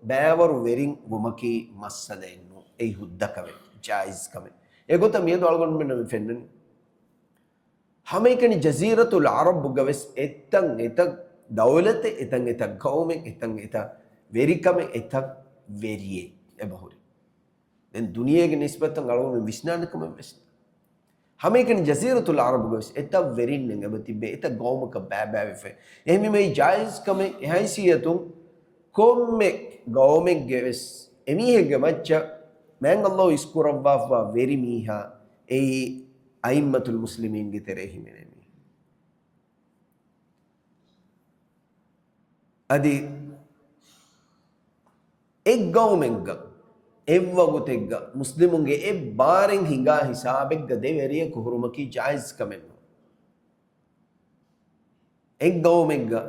ބައިވަރު ވެރިން ވުމަކީ މައްސަލައެއް ނޫން. އެއީ ހުއްދަ ކަމެއް، ޖާއިޒް ކަމެއް. އެގޮތަށް މިއަދު އަޅުގަނޑުމެންނަށް މި ފެންނަނީ، ހަމައެކަނި ޖަޒީރަތުލް ޢަރަބުގަ ވެސް އެތައް އެތައް ދައުލަތެއް، އެތައް އެތައް ޤައުމެއް، އެތައް އެތައް ވެރިކަމެއް، އެތައް ވެރިއެއް އެބަހުރި. ދެން ދުނިޔޭގެ ނިސްބަތުން އަޅުގަނޑު ވިސްނާނެ ކަމެއް ވެސް. ހަމައެކަނި ޖަޒީރަތުލް ޢަރަބުގަ ވެސް އެތައް ވެރިންނެއް އެބަ ތިއްބެ، އެތައް ގައުމަކަށް ބައިބައިވެފަ. އެހެންވީމަ އެއީ ޖާއިޒް ކަމެއް. އެ ހައިސިއްޔަތުން ކޮންމެ ގައުމެއްގެ ވެސް އެމީހެއްގެ މައްޗަށް މާތް ﷲ އިސްކުރައްވާފަވާ ވެރި މީހާ އެއީ އައިއްމަތުލް މުސްލިމީންގެ ތެރޭ ހިމެނޭ މީހާ. އަދި އެއްގައުމެއްގަ، އެއްވަގުތެއްގަ މުސްލިމުންގެ އެއްބާރެއް ހިނގާ ހިސާބެއްގަ ދެ ވެރިޔަކު ހުރުމަކީ ޖާއިޒް ކަމެއް ނޫން. އެއްގައުމެއްގަ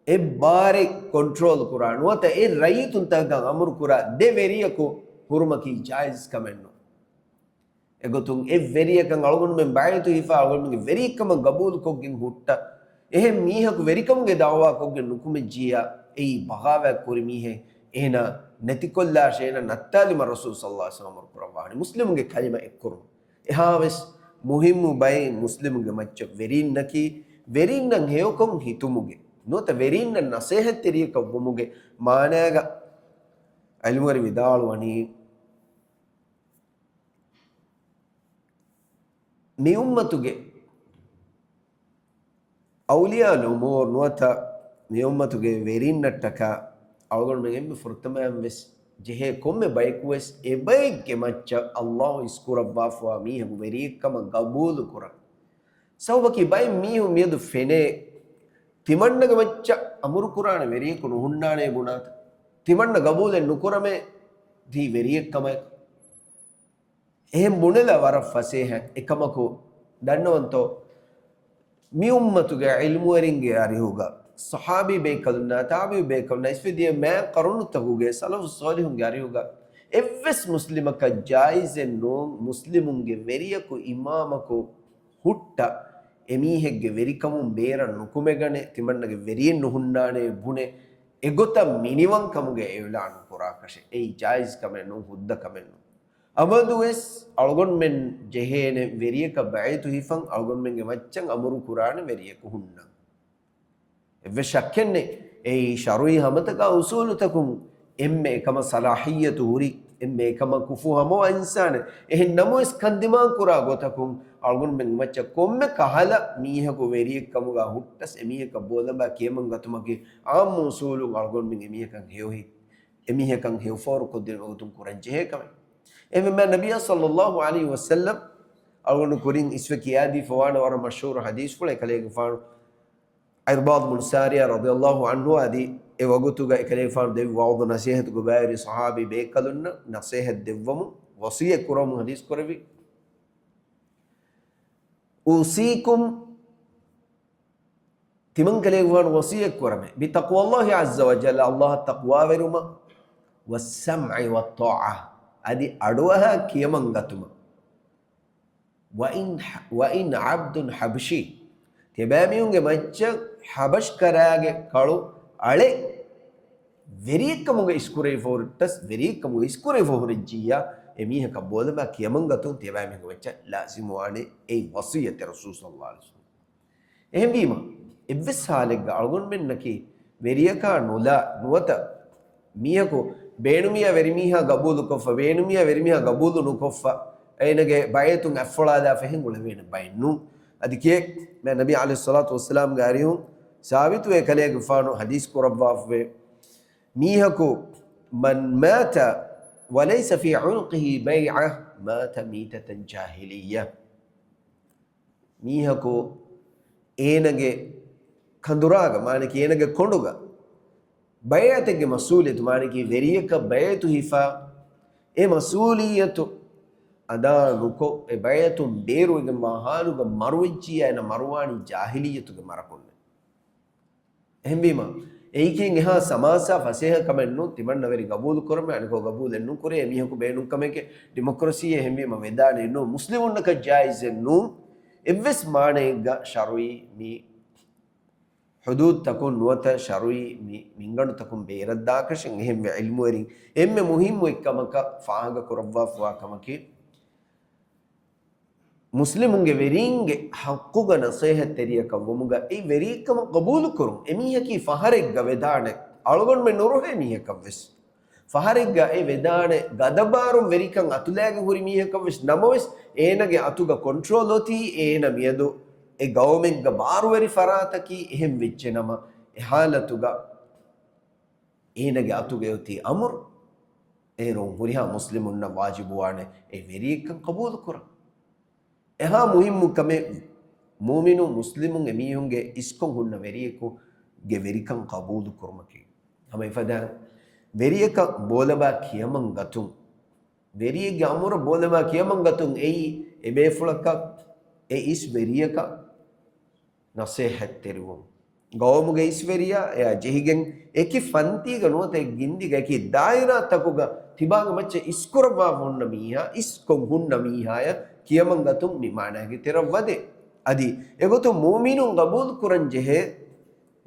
އެއްބާރެއް ކޮންޓްރޯލް ކުރާ ނުވަތަ އެ ރައްޔިތުންތަކަކަށް އަމުރު ކުރާ ދެ ވެރިޔަކު ހުރުމަކީ ޖާއިޒް ކަމެއް ނޫން. އެގޮތުން އެއްވެރިޔަކަށް އަޅުގަނޑުމެން ބައިޢަތު ހިފާ އަޅުގަނޑުމެންގެ ވެރިކަމަށް ގަބޫލުކޮށްގެން ހުއްޓަ، އެހެން މީހަކު ވެރިކަމުގެ ދަޢުވާ ކޮށްގެން ނުކުމެއްޖިއްޔާ، އެއީ ބަޣާވާތް ކުރި މީހެއް. އޭނާ ނެތިކޮށްލާށޭ، އޭނާ ނައްތާލީމަށް ރަސޫލު ޞައްލައްލާހު ޢަލައިހި ވަސައްލަމަ އަމުރު ކުރައްވާނެ މުސްލިމުންގެ ކަލިމަ އެއްކުރުން. އެހާވެސް މުހިއްމު ބައެއް މުސްލިމުންގެ މައްޗަށް ވެރިންނަކީ، ވެރިންނަށް ހެޔޮކޮށް ހިތުމުގެ ނުވަތަ ވެރިންނަށް ނަސޭހަތްތެރިޔަކަށް ވުމުގެ މާނާގަ ޢިލްމުވެރިން ވިދާޅުވަނީ، މި އުއްމަތުގެ އައުލިޔާ އުމޫރު ނުވަތަ މި އުއްމަތުގެ ވެރިންނަށްޓަކާ އަޅުގަނޑުމެން އެންމެ ފުރަތަމައަށް ވެސް ޖެހޭ ކޮންމެ ބަޔަކު ވެސް އެބައެއްގެ މައްޗަށް ﷲ އިސްކުރައްވާފަވާ މީހަކު ވެރިއެއްކަމަށް ގަބޫލު ކުރަން. ސަބަބަކީ ބައެއް މީހުން މިއަދު ފެނޭ ތިމަންނަގެ މައްޗަށް އަމުރު ކުރާނެ ވެރިޔަކު ނުހުންނާނޭ ބުނާތަ؟ ތިމަންނަ ގަބޫލެއް ނުކުރަމޭ ތީ ވެރިޔެއްކަމަށް. އެހެން ބުނެލާ ވަރަށް ފަސޭހަ އެކަމަކު ދަންނަވަންތޯ؟ މި އުއްމަތުގެ ޢިލްމުވެރިންގެ އަރިހުގަ، ޞަޙާބީ ބޭކަލުންނާ، ތާބިޢީ ބޭކަލުންނާ، އިސްވެ ދިޔަ މާތް ޤަރުނުތަކުގެ ސަލަފު ޞާލިޙުންގެ އަރިހުގަ، އެއްވެސް މުސްލިމަކަށް ޖާއިޒެއް ނޫން، މުސްލިމުންގެ ވެރިޔަކު އިމާމަކު ހުއްޓަ، އެމީހެއްގެ ވެރިކަމުން ބޭރަށް ނުކުމެގަނެ، ތިމަންނަގެ ވެރިއެއް ނުހުންނާނޭ ބުނެ، އެގޮތަށް މިނިވަންކަމުގެ އިޢުލާނު ކުރާކަށެއް. އެއީ ޖާއިޒްކަމެއް ނޫން، ހުއްދަކަމެއް ނޫން. އަބަދުވެސް އަޅުގަނޑުމެން ޖެހޭނެ ވެރިޔަކަށް ބައިތު ހިފަން، އަޅުގަނޑުމެންގެ މައްޗަށް އަމުރު ކުރާނެ ވެރިޔަކު ހުންނަން. އެއްވެސް ޝައްކެއްނެތް. އެއީ ޝަރުޢީ ހަމަތަކާ އުސޫލުތަކުން އެންމެ އެކަމަށް ޞަލާޙިއްޔަތު ހުރި، އެންމެ އެކަމަށް ކުފޫ ހަމަވާ އިންސާނެއް. އެހެން ނަމަވެސް ކަންދިމާ ކުރާ ގޮތަކުން އަޅުގަނޑުމެންގެ މައްޗަށް ކޮންމެ ކަހަލަ މީހަކު ވެރިއެއްކަމުގަ ހުއްޓަސް އެމީހަކަށް ބޯލަނބާ ކިޔަމަން ގަތުމަކީ ޢާއްމު އުސޫލުން އަޅުގަނޑުމެން އެމީހަކަށް ހެޔޮހި، އެމީހަކަށް ހެޔޮފޯރު ކޮށްދިނުމުގެ ގޮތުން ކުރަން ޖެހޭ ކަމެއް. އެހެންވެ ނަބިއްޔާ ޞައްލައްލާހު ޢަލައިހި ވަސައްލަމް އަޅުގަނޑު ކުރިން އިސްވެ ކިޔާދީފަވާނެ ވަރަށް މަޝްހޫރު ޙަދީޘްފުޅެއް. އެކަލޭގެފާނު ޢިރްބާޟް ބުނު ސާރިޔާ ރަޟިޔައްލާހު ޢަންހު އަދި އެ ވަގުތުގަ އެކަލޭގެފާނު ދެއްވި ވަޢުޡު ނަޞޭޙަތުގެ ބައިވެރި ޞަޙާބީ ބޭކަލުންނަށް ނަޞޭޙަތް ދެއްވަމުން ވަޞިއްޔަތް ކުރަމުން ޙަދީޘް ކުރެއްވި. އޫޞީކުމް، ތިމަން ކަލޭގެފާނު ވަޞިއްޔަތް ކުރަމޭ، ބިތަޤްވައްލާހި ޢައްޒަ ވަޖައްލަ، ﷲ އަށް ތަޤްވާވެރުމަށް، ވައްސަމްޢި ވައްޠާޢާ، އަދި އަޑުއަހާ ކިޔަމަން ގަތުމަށް. ވައިން، ވައިން ޢަބްދުން ޙަބަޝީ، ތިޔަބައިމީހުންގެ މައްޗަށް ޙަބަޝްކަރާގެ ކަޅު އަޅެއް ވެރިއެއްކަމުގަ އިސްކުރެވިފަހުރިއްޓަސް، ވެރިއެއްކަމުގަ އިސްކުރެވިފަހުރިއްޖިއްޔާ، އެމީހަކަށް ބޯލަމާ ކިޔަމަން ގަތުން ތިޔަބައިމީހުންގެ މައްޗަށް ލާޒިމުވާނެ. އެއީ ވަޞިއްޔަތެއް ރަސޫލު ޞައްލައްލާހު ޢަލައިހި ވަސައްލަމް. އެހެންވީމަ، އެއްވެސް ޙާލެއްގަ އަޅުގަނޑުމެންނަކީ ވެރިޔަކާ ނުލާ ނުވަތަ މީހަކު ބޭނުމިޔާ ވެރިމީހާ ގަބޫލުކޮށްފަ، ބޭނުމިޔާ ވެރިމީހާ ގަބޫލު ނުކޮށްފަ، އޭނަގެ ބައިތުން އަތްފޮޅާލާފަ އެހެން އުޅެވޭނެ ބައެއް ނޫން. އަދި ކިޔޭ، މާތް ނަބީ ޢަލައިހިއްޞަލާތު ވައްސަލާމްގެ އަރިހުން ސާބިތުވޭ ކަލޭގެފާނު ޙަދީޘް ކުރައްވާފަވޭ، މީހަކު، من مات وليس في عنقه بيعة مات ميتة جاهلية. މީހަކު އޭނަގެ ކަނދުރާގަ، މާނަކީ އޭނަގެ ކޮނޑުގަ ބައިޢަތެއްގެ މަސްއޫލިއްޔަތު، މާނަކީ ވެރިޔަކަށް ބައިޢަތު ހިފާ، އެ މަސްއޫލިއްޔަތު އަދާ ނުކޮށް، އެ ބައިޢަތުން ބޭރުވެގެންވާ ޙާލުގަ މަރުވެއްޖިއްޔާ، އޭނަ މަރުވާނީ ޖާހިލިއްޔަތުގެ މަރަކުންނޭ. އެހެންވީމަ، އެއީކީ އެހާ ސަމާސާ ފަސޭހަ ކަމެއް ނޫން، ތިމަންނަ ވެރި ގަބޫލު ކުރަމޭ، އަނެކޯ ގަބޫލެއް ނުކުރޭ، އެމީހަކު ބޭނުން ކަމެކޭ، ޑިމޮކްރަސީއެއް. އެހެންވީމަ ވެދާނެއް ނޫން، މުސްލިމުންނަކަށް ޖާއިޒެއް ނޫން، އެއްވެސް މާނައެއްގަ ޝަރުޢީ މި ޙުދޫދުތަކުން ނުވަތަ ޝަރުޢީ މި މިންގަނޑުތަކުން ބޭރަށްދާކަށެއް. އެހެންވެ ޢިލްމުވެރިން އެންމެ މުހިއްމު އެއްކަމަކަށް ފާހަގަ ކުރައްވާފަވާ ކަމަކީ، މުސްލިމުންގެ ވެރީންގެ ޙައްޤުގަ ނަޞޭޙަތްތެރިޔަކަށް ވުމުގަ އެ ވެރިއެއްކަމަށް ޤަބޫލުކުރުން. އެމީހަކީ ފަހަރެއްގަ ވެދާނެ، އަޅުގަނޑުމެން ނުރުހޭ މީހަކަށްވެސް. ފަހަރެއްގަ އެ ވެދާނެ ގަދަބާރުން ވެރިކަން އަތުލައިގެން ހުރި މީހަކަށްވެސް. ނަމަވެސް، އޭނަގެ އަތުގަ ކޮންޓްރޯލް އޮތީ އޭނަ މިއަދު އެ ގައުމެއްގަ ބާރުވެރި ފަރާތަކީ. އެހެން ވެއްޖެނަމަ، އެ ޙާލަތުގަ އޭނަގެ އަތުގައި އޮތީ އަމުރު. އޭރުން ހުރިހާ މުސްލިމުންނަށް ވާޖިބުވާނެ އެ ވެރިއެއްކަން ޤަބޫލުކުރަން. އެހާ މުހިއްމު ކަމެއް މުއުމިނު މުސްލިމުން އެމީހުންގެ އިސްކޮށް ހުންނަ ވެރިޔަކުގެ ވެރިކަން ޤަބޫލު ކުރުމަކީ. ހަމަ އެފަދައިން ވެރިޔަކަށް ބޯލަބާ ކިޔަމަން ގަތުން، ވެރިޔެއްގެ އަމުރަށް ބޯލަބާ ކިޔަމަން ގަތުން އެއީ އެބޭފުޅަކަށް އެ އިސް ވެރިޔަކަށް ނަޞޭޙަތްތެރިވުން. ގައުމުގެ އިސްވެރިޔާ އެއާ ޖެހިގެން އެކި ފަންތީގަ ނުވަތަ އެ ގިންދިގަ އެކި ދާއިރާތަކުގަ ތިބާގެ މައްޗަށް އިސްކުރައްވާފަ ހުންނަ މީހާ، އިސްކޮށް ހުންނަ މީހާޔަށް ކިޔަމަން ގަތުން މި މާނައިގެ ތެރަށް ވަދޭ. އަދި އެގޮތުން މުއުމިނުން ގަބޫލު ކުރަން ޖެހޭ،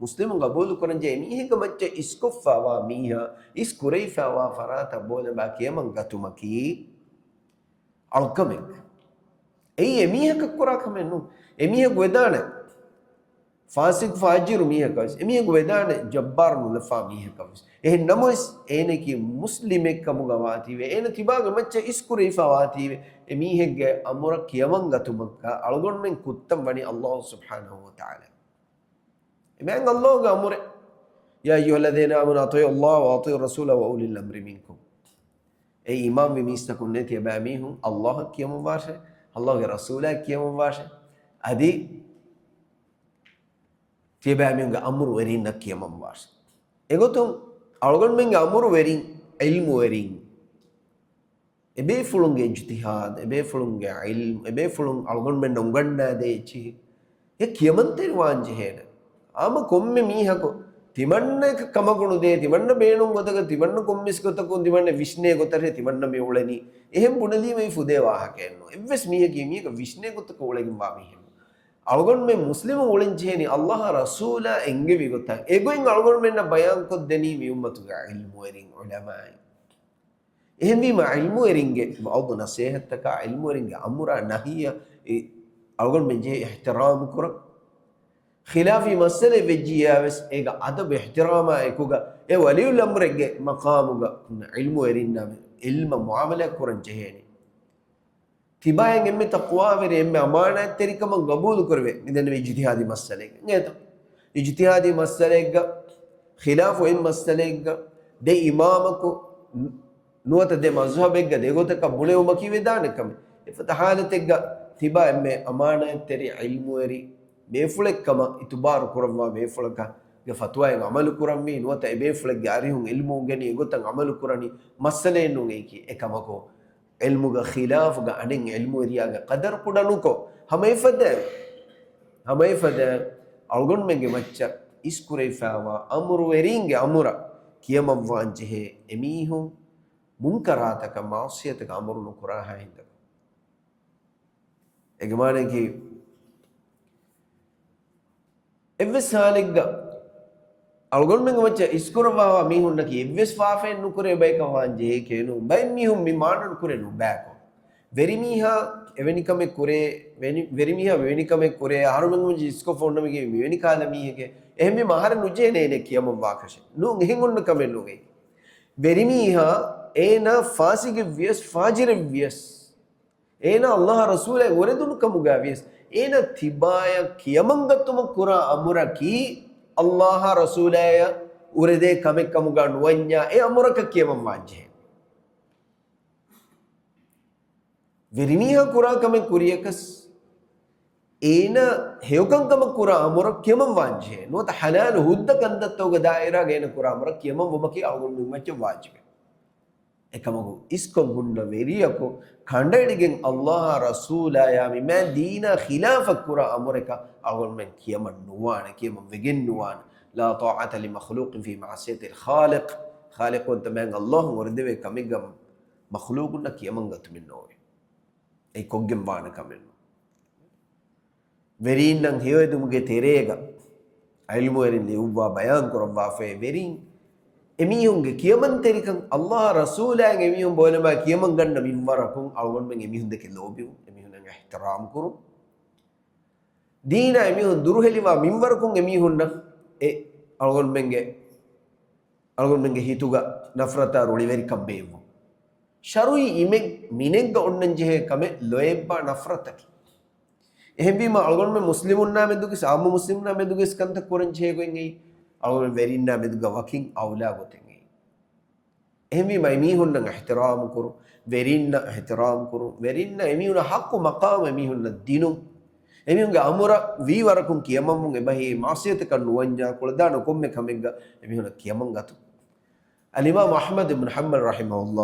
މުސްލިމުން ގަބޫލު ކުރަން ޖެހޭ މީހެއްގެ މައްޗަށް އިސްކޮށްފަވާ މީހާ، އިސް ކުރެވިފަވާ ފަރާތަށް ބޯލަބާ ކިޔަމަން ގަތުމަކީ އަޅުކަމެއް. އެއީ އެމީހަކަށް ކުރާ ކަމެއް ނޫން. އެމީހަކު ވެދާނެ، ފާސިޤު ފާޖިރު މީހަކަށް ވެސް އެމީހަކު ވެދާނެ ޖައްބާރު ނުލަފާ މީހަކަށް ވެސް. އެހެން ނަމަވެސް އޭނަކީ މުސްލިމެއް ކަމުގަ ވާތީވެ، އޭނަ ތިބާގެ މައްޗަށް އިސްކުރެވިފާ ވާތީވެ، އެ މީހެއްގެ އަމުރަށް ކިޔަމަން ގަތުމަކަށް އަޅުގަނޑުމެން ކުއްތަން ވަނީ ﷲ ސުބްޙާނަހޫ ވަތަޢާލާ. އެމާތް ﷲގެ އަމުރެއް. يا أيها الذين آمنوا أطيعوا الله وأطيعوا الرسول وأولي الأمر منكم. އޭ އީމާންވި މީސްތަކުންނޭ، ތިޔަބައިމީހުން ﷲއަށް ކިޔަމަންވާށޭ، ﷲގެ ރަސޫލާއަށް ކިޔަމަންވާށޭ. އަދި ތިޔަބައިމީހުންގެ އަމުރުވެރިންނަށް ކިޔަމަންވާށޭ. އެގޮތުން އަޅުގަނޑުމެންގެ އަމުރުވެރިން، ޢިލްމުވެރިން، އެބޭފުޅުންގެ އިޖްތިހާދު، އެބޭފުޅުންގެ ޢިލްމު، އެބޭފުޅުން އަޅުގަނޑުމެންނަށް އުނގަންނާދޭ އެއްޗިހި، އެ ކިޔަމަންތެރިވާން ޖެހޭނެ. ހަމަ ކޮންމެ މީހަކު ތިމަންނައަކަށް ކަމަކު ނުދޭ، ތިމަންނަ ބޭނުން ގޮތަކަށް، ތިމަންނަ ކޮންމެސް ގޮތަކުން ތިމަންނަ ވިސްނޭ ގޮތަށޭ ތިމަންނަ މި އުޅެނީ. އެހެން ބުނެލީމައި ފުދޭ ވާހަކައެއް ނޫން. އެއްވެސް މީހަކީ މީހަކަށް ވިސްނޭ ގޮތަކަށް އުޅެގެންވާ މީހެއް ނޫން. އަޅުގަނޑުމެން މުސްލިމުން އުޅެން ޖެހެނީ ﷲ ރަސޫލާ އެންގެވި ގޮތަށް. އެގޮތް އަޅުގަނޑުމެންނަށް ބަޔާންކޮށްދެނީ މި އުއްމަތުގެ ޢިލްމުވެރިން، ޢުލަމާއިން. އެހެންވީމަ ޢިލްމުވެރިންގެ ވަޢުޡު ނަޞޭޙަތްތަކާ، ޢިލްމުވެރިންގެ އަމުރާ ނަހީއަށް އެ އަޅުގަނޑުމެން ޖެހޭ އިޙްތިރާމު ކުރަން. ޚިލާފީ މައްސަލައެއް ވެއްޖިއްޔާވެސް އޭގަ އަދަބު އިޙްތިރާމާ އެކުގަ އެ ވަލިއުލް އަމްރެއްގެ މަޤާމުގަ ޢިލްމުވެރިންނާ ޢިލްމަށް މުޢާމަލާތް ކުރަން ޖެހޭނެ. ތިބާއިން އެންމެ ތަޤްވާވެރި، އެންމެ އަމާނާތްތެރިކަމަށް ގަބޫލުކުރެވޭ މިދެންނެވި އިޖްތިހާދީ މައްސަލައެއް އިނގޭތަ؟ އިޖްތިހާދީ މައްސަލައެއްގަ، ޚިލާފު އޮތް މައްސަލައެއްގަ، ދެ އިމާމަކު ނުވަތަ ދެ މަޒްހަބެއްގަ ދެގޮތަކަށް ބުނެވުމަކީ ވެދާނެ ކަމެއް. އެފަދަ ޙާލަތެއްގަ ތިބާ އެންމެ އަމާނާތްތެރި ޢިލްމުވެރި ބޭފުޅެއްކަމަށް އިތުބާރު ކުރައްވާ ބޭފުޅަކަށް ގެ ފަތުވާއިން ޢަމަލު ކުރަންވީ، ނުވަތަ އެބޭފުޅެއްގެ އަރިހުން ޢިލްމު އުނގެނި އެގޮތަށް ޢަމަލު ކުރަނީ މައްސަލައެއް ނޫން އެއީކީ. އެކަމަކު، ޢިލްމުގަ ޚިލާފުގަ އަނެއް ޢިލްމުވެރިޔާގެ ޤަދަރު ކުޑަ ނުކޮށް، ހަމައެފަދަ، ހަމައެފަދަ އަޅުގަނޑުމެންގެ މައްޗަށް އިސްކުރެވިފައިވާ އަމުރުވެރީންގެ އަމުރަށް ކިޔަމަންވާން ޖެހޭ އެމީހުން މުންކަރާތަކަށް މަޢުޞިޔަތަކަށް އަމުރު ނުކުރާހާ ހިނދަކު. އޭގެ މާނައަކީ، އެއްވެސް ހާލެއްގަ އަޅުގަނޑުމެންގެ މައްޗަށް އިސްކުރައްވާވާ މީހުންނަކީ އެއްވެސް ފާފައެއް ނުކުރޭ ބަޔަކަށް ވާން ޖެހޭކޭ ނޫން. ބައެއް މީހުން މި މާނަ ނުކުރޭ ނުބައިކޮށް. ވެރިމީހާ އެވެނި ކަމެއް ކުރޭ، ވެނި-، ވެރިމީހާ މިވެނި ކަމެއް ކުރޭ، އަހަރުމެންގެ މައްޗަށް އިސްކޮށްފަ ހުންނަމެކޭ މިވެނި ކަހަލަ މީހެކޭ. އެހެންވީމަ އަހަރެން ނުޖެހޭނެ އޭނަ ކިޔަމަން ވާކަށެއް. ނޫން، އެހެން އޮންނަ ކަމެއް ނޫން އެއީ. ވެރިމީހާ އޭނާ ފާސިގެއްވިޔަސް، ފާޖިރެއްވިޔަސް، އޭނާ ﷲ ރަސޫލާއަށް އުރެދުނު ކަމުގައި ވިޔަސް، އޭނާ ތިބާޔަށް ކިޔަމަންގަތުމަށް ކުރާ އަމުރަކީ ﷲ ރަސޫލާއަށް އުރެދޭ ކަމެއް ކަމުގަ ނުވަންޏާ، އެ އަމުރަކަށް ކިޔަމަން ވާންޖެހޭ. ވެރިމީހާ ކުރާ ކަމެއް ކުރިޔަކަސް، އޭނާ ހެޔޮކަންކަމަށް ކުރާ އަމުރަށް ކިޔަމަން ވާންޖެހޭ. ނުވަތަ ޙަލާލު ހުއްދަ ކަންތައްތަކުގެ ދާއިރާގަ އޭނާ ކުރާ އަމުރަށް ކިޔަމަން ވުމަކީ އަޅުގަނޑުމެން މައްޗަށް ވާޖިބެއް. އެކަމަކު، އިސްކޮށް ހުންނަ ވެރިޔަކު ކަނޑައެޅިގެން ﷲ އާ ރަސޫލާޔާ މި މާތް ދީނާ ޚިލާފަށް ކުރާ އަމުރަކަށް އަޅުގަނޑުމެން ކިޔަމަން ނުވާނެ، ކިޔަމަން ވެގެން ނުވާނެ. لا طاعة لمخلوق في معصية الخالق. ޚާލިޤުވަންތަ މާތް ﷲ އުނގަންނަ ކަމެއްގަ މަޚްލޫޤުންނަށް ކިޔަމަން ގަތުމެއް ނޯވޭ. އެ ކޮށްގެން ވާނެ ކަމެއް ނޫން. ވެރީންނަށް ހެޔޮއެދުމުގެ ތެރޭގަ ޢިލްމުވެރިން ލިޔުއްވާ ބަޔާން ކުރައްވާފައި ވެރީން އެމީހުންގެ ކިޔަމަންތެރިކަން ﷲ އާ ރަސޫލާއަށް އެމީހުން ބޯލަމާ ކިޔަމަން ގަންނަ މިންވަރަކުން އަޅުގަނޑުމެން އެމީހުންދެކެ ލޯބިވުން، އެމީހުންނަށް އިޙްތިރާމް ކުރުން. ދީނާ އެމީހުން ދުރުހެލިވާ މިންވަރަކުން އެމީހުންނަށް އެ އަޅުގަނޑުމެންގެ، އަޅުގަނޑުމެންގެ ހިތުގަ ނަފްރަތާ ރުޅިވެރިކަން ބޭއްވުން. ޝަރުޢީ އިމެއް މިނެއްގަ އޮންނަންޖެހޭ ކަމެއް ލޯތްބާ ނަފްރަތަކީ. އެހެންވީމަ އަޅުގަނޑުމެން މުސްލިމުންނާ މެދުގެ، އާއްމު މުސްލިމުންނާ މެދުގެ ކަންތައް ކުރަންޖެހޭ ގޮތް އެއީ، އަޅުގަނޑު ވެރިންނާ މެދުގަ ވަކިން އައުލާ ގޮތެއް އެއީ. އެހެންވީމަ އެމީހުންނަށް އިޙްތިރާމް ކުރުން، ވެރިންނަށް އިޙްތިރާމް ކުރުން، ވެރިންނަށް އެމީހުންނަށް ޙައްޤު މަޤާމު އެމީހުންނަށް ދިނުން، އެމީހުންގެ އަމުރަށް ވީވަރަކުން ކިޔަމަންވުން، އެބަހީ މަޢުޞިޔަތަކަށް ނުވަންޏާ، ކުޅަދާނަ ކޮންމެ ކަމެއްގަ އެމީހުންނަށް ކިޔަމަން ގަތުން. އަލްއިމާމު އަޙްމަދު ބިން ޙަންބަލް ރަޙިމަހުﷲ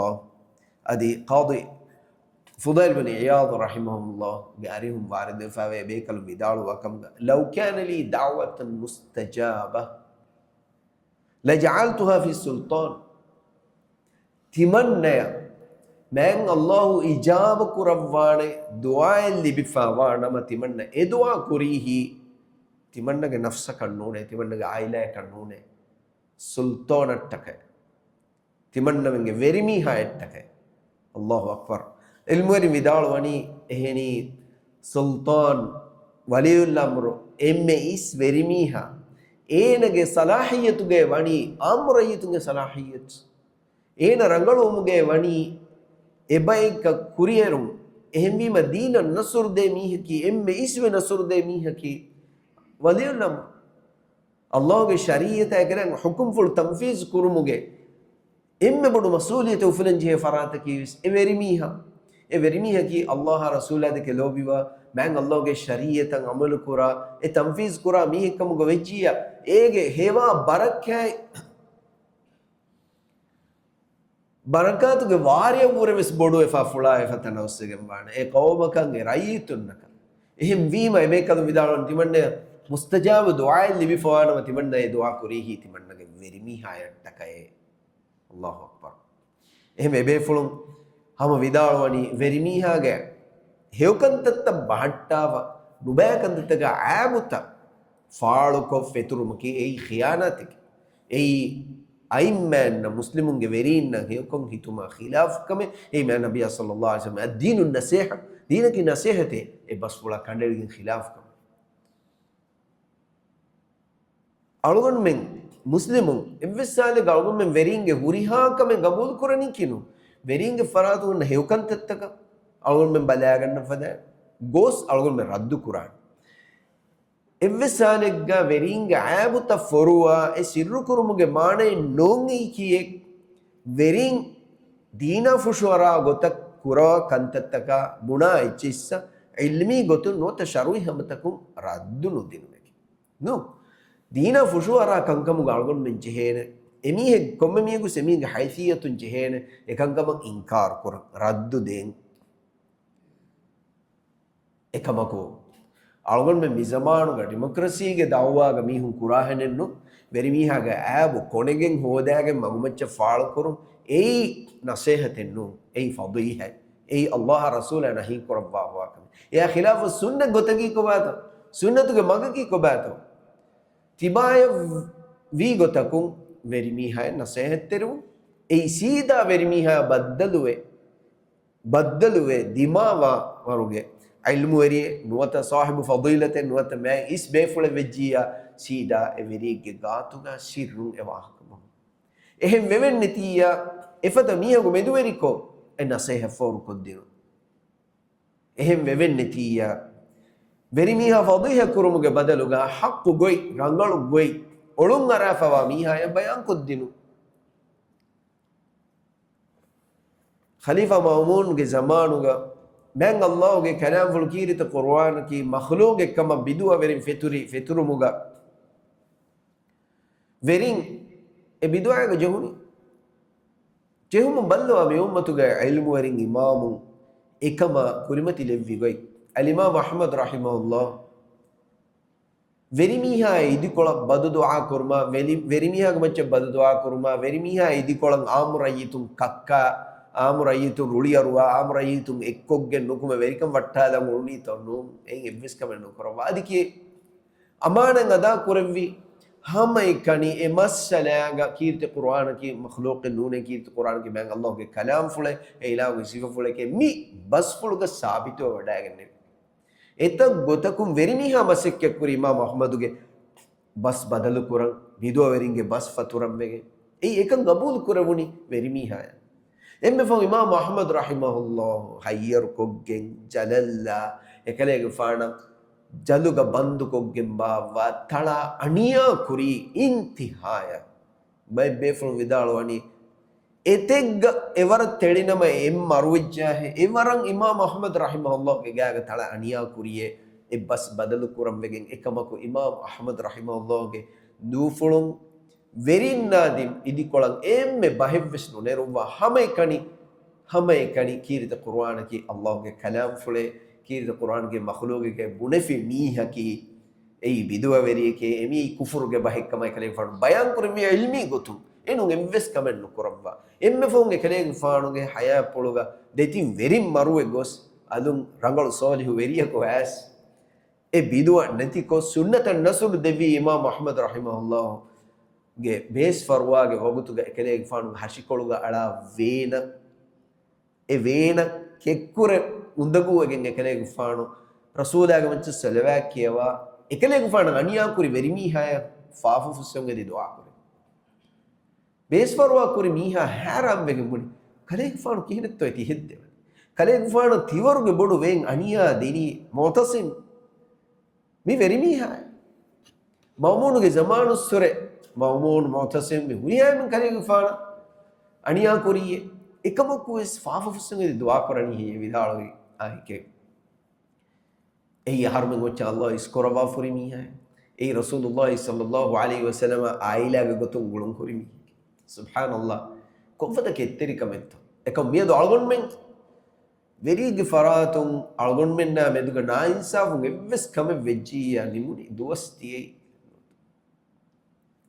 އަދި ޤާޟީ ފުޟައިލް ބިން ޢިޔާޟް ރަޙިމަހުﷲގެ އަރިހުން ވާރިދުވެފައިވޭ ބޭކަލުން ވިދާޅުވާ ކަމުގަ، لو كان لي دعوة مستجابة لجعلتها في سلطان. ތިމަންނަޔަށް މާތް ﷲ އިޖާބަ ކުރައްވާނެ ދުޢާއެއް ލިބިފައިވާ ނަމަ، ތިމަންނަ އެ ދުޢާ ކުރީހީ ތިމަންނަގެ ނަފްސަކަށް ނޫނޭ، ތިމަންނަގެ ޢާއިލާޔަކަށް ނޫނޭ، ސުލްޠާނަށްޓަކައި. ތިމަންނަމެންގެ ވެރިމީހާއަށްޓަކައި. ﷲ އަކްބަރު. ޢިލްމުވެރިން ވިދާޅުވަނީ، އެހެނީ ސުލްޠާން ވަލިއުލްއަމްރު އެންމެ އިސް ވެރިމީހާ، އޭނަގެ ޞަލާޙިއްޔަތުގައި ވަނީ އާއްމު ރައްޔިތުންގެ ޞަލާޙިއްޔަތު. އޭނަ ރަނގަޅުވުމުގައި ވަނީ އެބައެއްގަ ކުރިއެރުން. އެހެންވީމަ ދީނަށް ނަޞްރު ދޭ މީހަކީ، އެންމެ އިސްވެ ނަޞްރު ދޭ މީހަކީ ވަލިއުލްއަމްރު. ﷲގެ ޝަރީޢަތާ އެކަލާނގެ ޙުކުމްފުޅު ތަންފީޒު ކުރުމުގެ އެންމެ ބޮޑު މަސްއޫލިއްޔަތެއް އުފުލަން ޖެހޭ ފަރާތަކީ ވެސް އެ ވެރިމީހާ. އެ ވެރިމީހަކީ ﷲ އާ ރަސޫލާ ދެކެ ލޯބިވާ، މާތް ﷲގެ ޝަރީޢަތަށް ޢަމަލު ކުރާ، އެ ތަންފީޒު ކުރާ މީހެއް ކަމުގަ ވެއްޖިއްޔާ، އޭގެ ހެވާ ބަރަކާތް ބަރަކާތުގެ ވާރިއަށްވުރެ ވެސް ބޮޑުވެފަ ފުޅާވެފަ ތަނަވަސްވެގެން ވާނެ. އެ ޤައުމަކަށް، އެ ރައްޔިތުންނަކަށް. އެހެން ވީމަ އެބޭކަލުން ވިދާޅުވަން ތިމަންނަޔަށް މުސްތަޖާބު ދުޢާއެއް ލިބިފަވާނަމަ ތިމަންނަ އެ ދުޢާ ކުރީހީ ތިމަންނަގެ ވެރިމީހާޔަށްޓަކައޭ. ﷲ އަކްބަރު. އެހެން އެބޭފުޅުން ހަމަ ވިދާޅުވަނީ ވެރިމީހާގެ ހެޔޮކަންތައްތައް ބަހައްޓާފަ، ނުބައި ކަންތައްތަކާ އައިބުތައް ފާޅުކޮށް ފެތުރުމަކީ އެއީ ޚިޔާނާތެކެވެ. އެއީ އައިމްމާއަށް މުސްލިމުންގެ ވެރީންނަށް ހެޔޮކޮން ހިތުމާ ޚިލާފު ކަމެއް. އެއީ މާތް ނަބިއްޔާ ޞައްލައްލާހު ޢަލައިހި ވަސައްލަމަ އައްދީނު ނަޞޭޙަ، ދީނަކީ ނަޞޭޙަތޭ، އެ ބަސްފުޅާ ކަނޑައެޅިގެން ޚިލާފު ކަމެއް. އަޅުގަނޑުމެން މުސްލިމުން އެއްވެސް ހާލެއްގަ އަޅުގަނޑުމެން ވެރީންގެ ހުރިހާ ކަމެއް ގަބޫލު ކުރަނީކީ ނޫން. ވެރީންގެ ފަރާތުން ހެޔޮކަންތައްތަކަށް އަޅުގަނޑުމެން ބަލާގަންނަ ފަދައިން ގޯސް އަޅުގަނޑުމެން ރައްދު ކުރާނެ. އެއްވެސް ހާލެއްގަ ވެރީންގެ އައިބުތައް ފޮރުވާ އެ ސިއްރު ކުރުމުގެ މާނައެއް ނޯން އެއީކީއެއް. ވެރީން ދީނާ ފުށުއަރާ ގޮތަށް ކުރާ ކަންތައްތަކާ ބުނާ އެއްޗިއްސަށް ޢިލްމީ ގޮތުން ނުވަތަ ޝަރުޢީ ހަމަތަކުން ރައްދު ނުދިނުމެކެވެ. ނޫން. ދީނާ ފުށުއަރާ ކަންކަމުގަ އަޅުގަނޑުމެން ޖެހޭނެ. އެމީހެއް، ކޮންމެ މީހަކު އެމީހެއްގެ ހައިސިއްޔަތުން ޖެހޭނެ އެކަންކަމަށް އިންކާރު ކުރަން، ރައްދު ދޭން. އެކަމަކު، އަޅުގަނޑުމެން މިޒަމާނުގަ ޑިމޮކްރަސީގެ ދައުވާގަ މީހުން ކުރާހެނެއްނު، ވެރިމީހާގެ އައިބު ކޮނެގެން ހޯދާގެން މަގުމައްޗަށް ފާޅުކުރުން. އެއީ ނަސޭހަތެއްނު، އެއީ ފަޟީޙަތް. އެއީ ﷲ އާ ރަސޫލާ ނަހީ ކުރައްވާފަވާ ކަމެއް. އެއާ ޚިލާފު ސުންނަތް ގޮތަކީ ކޮބާތޯ؟ ސުންނަތުގެ މަގަކީ ކޮބާތޯ؟ ތިބާޔަށް ވީ ގޮތަކުން ވެރިމީހާޔަށް ނަސޭހަތްތެރިވުން. އެއީ ސީދާ ވެރިމީހާ ބައްދަލުވެ، ބައްދަލުވެ ދިމާވާ ވަރުގެ ޢިލްމުވެރިއެއް ނުވަތަ ޞާޙިބު ފަޟީލަތެއް ނުވަތަ މާތް އިސް ބޭފުޅެއް ވެއްޖިއްޔާ، ސީދާ އެ ވެރިއެއްގެ ގާތުގަ ސިއްރުން އެ ވާހަކަ ބުނުން. އެހެން ވެވެން ނެތިއްޔާ، އެފަދަ މީހަކު މެދުވެރިކޮށް އެ ނަސޭހަތް ފޯރުކޮށްދިނުން. އެހެން ވެވެން ނެތިއްޔާ، ވެރިމީހާ ފަޟީޙަތް ކުރުމުގެ ބަދަލުގަ ޙައްޤު ގޮތް، ރަނގަޅު ގޮތް، އޮޅުން އަރާފަވާ މީހާޔަށް ބަޔާންކޮށްދިނުން. ޚަލީފާ މައުމޫންގެ ޒަމާނުގަ މާތް ﷲގެ ކަލާމްފުޅު ކީރިތި ޤުރުއާނަކީ މަޚްލޫޤެއްކަމަށް ބިދުޢަވެރިން ފެތުރި ފެތުރުމުގަ ވެރިން އެ ބިދުޢާގަ ޖެހުނީ. ޖެހުމުން ބައްލަވާ މި އުއްމަތުގެ ޢިލްމުވެރިން އިމާމުން އެކަމާ ކުރިމަތިލެއްވި ގޮތް. އަލްއިމާމް އަޙްމަދު ރަޙިމަހުﷲ ވެރިމީހާ އިދިކޮޅަށް ބަދުދުޢާ ކުރުމާ، ވެލި-، ވެރިމީހާގެ މައްޗަށް ބަދުދުޢާ ކުރުމާ، ވެރިމީހާ އިދިކޮޅަށް ޢާއްމު ރައްޔިތުން ކައްކާ، ޢާއްމު ރައްޔިތުން ރުޅިއަރުވާ، ޢާއްމު ރައްޔިތުން އެއްކޮށްގެން ނުކުމެ ވެރިކަން ވައްޓާލަން އުޅުނީތޯ؟ ނޫން. އެއިން އެއްވެސް ކަމެއް ނުކުރައްވާ. އަދި ކިޔޭ އަމާނަތް އަދާ ކުރެއްވި ހަމައެކަނި އެ މައްސަލާގަ ކީރިތި ޤުރުއާނަކީ މަޚްލޫޤެއް ނޫނޭ، ކީރިތި ޤުރުއާނަކީ މާތް ﷲގެ ކަލާމްފުޅެއް، އެ އިލާހުގެ ސިފަފުޅެކޭ މި ބަސްފުޅުގަ ސާބިތުވެ ވަޑައިގެންނެވި. އެތައް ގޮތަކުން ވެރިމީހާ މަސައްކަތްކުރި އިމާމް އަޙްމަދުގެ ބަސް ބަދަލުކުރަން، ބިދުޢަވެރިންގެ ބަސް ފަތުރަންވެގެން. އެއީ އެކަން ގަބޫލު ކުރެވުނީ ވެރިމީހާޔަށް. އެންމެ ފަހު އިމާމް އަޙްމަދު ރަޙިމަހުﷲ ހައްޔަރުކޮށްގެން ޖަލަށްލާ އެކަލޭގެފާނަށް ޖަލުގަ ބަންދުކޮށްގެން ބާއްވާ ތަޅާ އަނިޔާ ކުރީ އިންތިހާޔަށް. ބައެއް ބޭފުޅުން ވިދާޅުވަނީ، އެތެއްގަ އެވަރަށް ތެޅިނަމަ އެއް މަރުވެއްޖާހޭ، އެވަރަށް އިމާމް އަޙްމަދު ރަޙިމަހުﷲގެ ގާގަ ތަޅަ އަނިޔާ ކުރިޔޭ، އެ ބަސް ބަދަލު ކުރަން ވެގެން. އެކަމަކު އިމާމް އަޙްމަދު ރަޙިމަހުﷲގެ ދޫފުޅުން ވެރިންނާ ދިން އިދިކޮޅަށް އެންމެ ބަހެއްވެސް ނުނެރުއްވާ ހަމައެކަނި، ހަމައެކަނި ކީރިތި ޤުރުއާނަކީ ﷲގެ ކަލާމްފުޅޭ، ކީރިތި ޤުރުއާންގެ މަޚްލޫޤެކޭ ބުނެފި މީހަކީ އެއީ ބިދުޢަވެރިއެކޭ، އެމީ ކުފުރުގެ ބަހެއްކަމަށް އެކަލޭގެފާނު ބަޔާންކުރެއްވި ޢިލްމީ ގޮތުން. އެނޫން އެއްވެސް ކަމެއް ނުކުރައްވާ. އެންމެ ފަހުން އެކަލޭގެފާނުގެ ޙަޔާތްޕުޅުގަ ދެތިން ވެރިން މަރުވެ ގޮސް، އަލުން ރަނގަޅު ޞާލިޙު ވެރިޔަކު އައިސް، އެ ބިދުޢަ ނެތިކޮށް، ސުންނަތަށް ނަޞްރު ދެއްވީ އިމާމް އަޙްމަދު ރަޙިމަހުﷲގެ ބޭސް ފަރުވާގެ ވަގުތުގަ އެކަލޭގެފާނުގެ ހަށިކޮޅުގަ އަޅާ ވޭނަ އެ ވޭނަށް ކެއްކުރެ އުނދަގޫވެގެން އެކަލޭގެފާނު ރަސޫލާގެ މައްޗަށް ޞަލަވާތް ކިޔަވާ، އެކަލޭގެފާނަށް އަނިޔާ ކުރި ވެރިމީހާޔަށް ފާފަ ފުއްސެވުން އެދި ދުޢާ ކުރި. ބޭސްފަރުވާ ކުރި މީހާ ހައިރާން ވެގެން ބުނި، ކަލޭގެފާނު ކިހިނެއްތޯ ތި ހެއްދެވަނީ؟ ކަލޭގެފާނަށް ތިވަރުގެ ބޮޑު ވެއިން އަނިޔާ ދިނީ މުޢުތަޞިމް މި ވެރިމީހާ. މައުމޫނުގެ ޒަމާނުއްސުރެ މައުމޫނު މުޢުތަޞިމް މި ހުރިހާ އެންމެން ކަލޭގެފާނަށް އަނިޔާ ކުރީއޭ. އެކަމަކުވެސް ފާފަ ފުއްސެވުން އެދި ދުޢާ ކުރަނީ ހެއްޔޭ ވިދާޅުވި އާއެކޭ. އެއީ އަހަރުމެން އޮއްޗަށް ﷲ އިސްކުރައްވާފަ ހުރި މީހާ. އެއީ ރަސޫލުﷲ ޞައްލަﷲ ޢަލައިހި ވަސައްލަމަ ޢާއިލާގެ ގޮތުން ގުޅުން ހުރި މީހެއް. ސުބްޙާނަﷲ. ކޮންފަދަ ކެތްތެރިކަމެއްތޯ. އެކަމް މިއަދު އަޅުގަނޑުމެން ވެރީގެ ފަރާތުން އަޅުގަނޑުމެންނާ މެދުގަ ނާއިންސާފުން އެއްވެސް ކަމެއް ވެއްޖިއްޔާ ނިމުނީ ދުވަސް ދިޔައީ.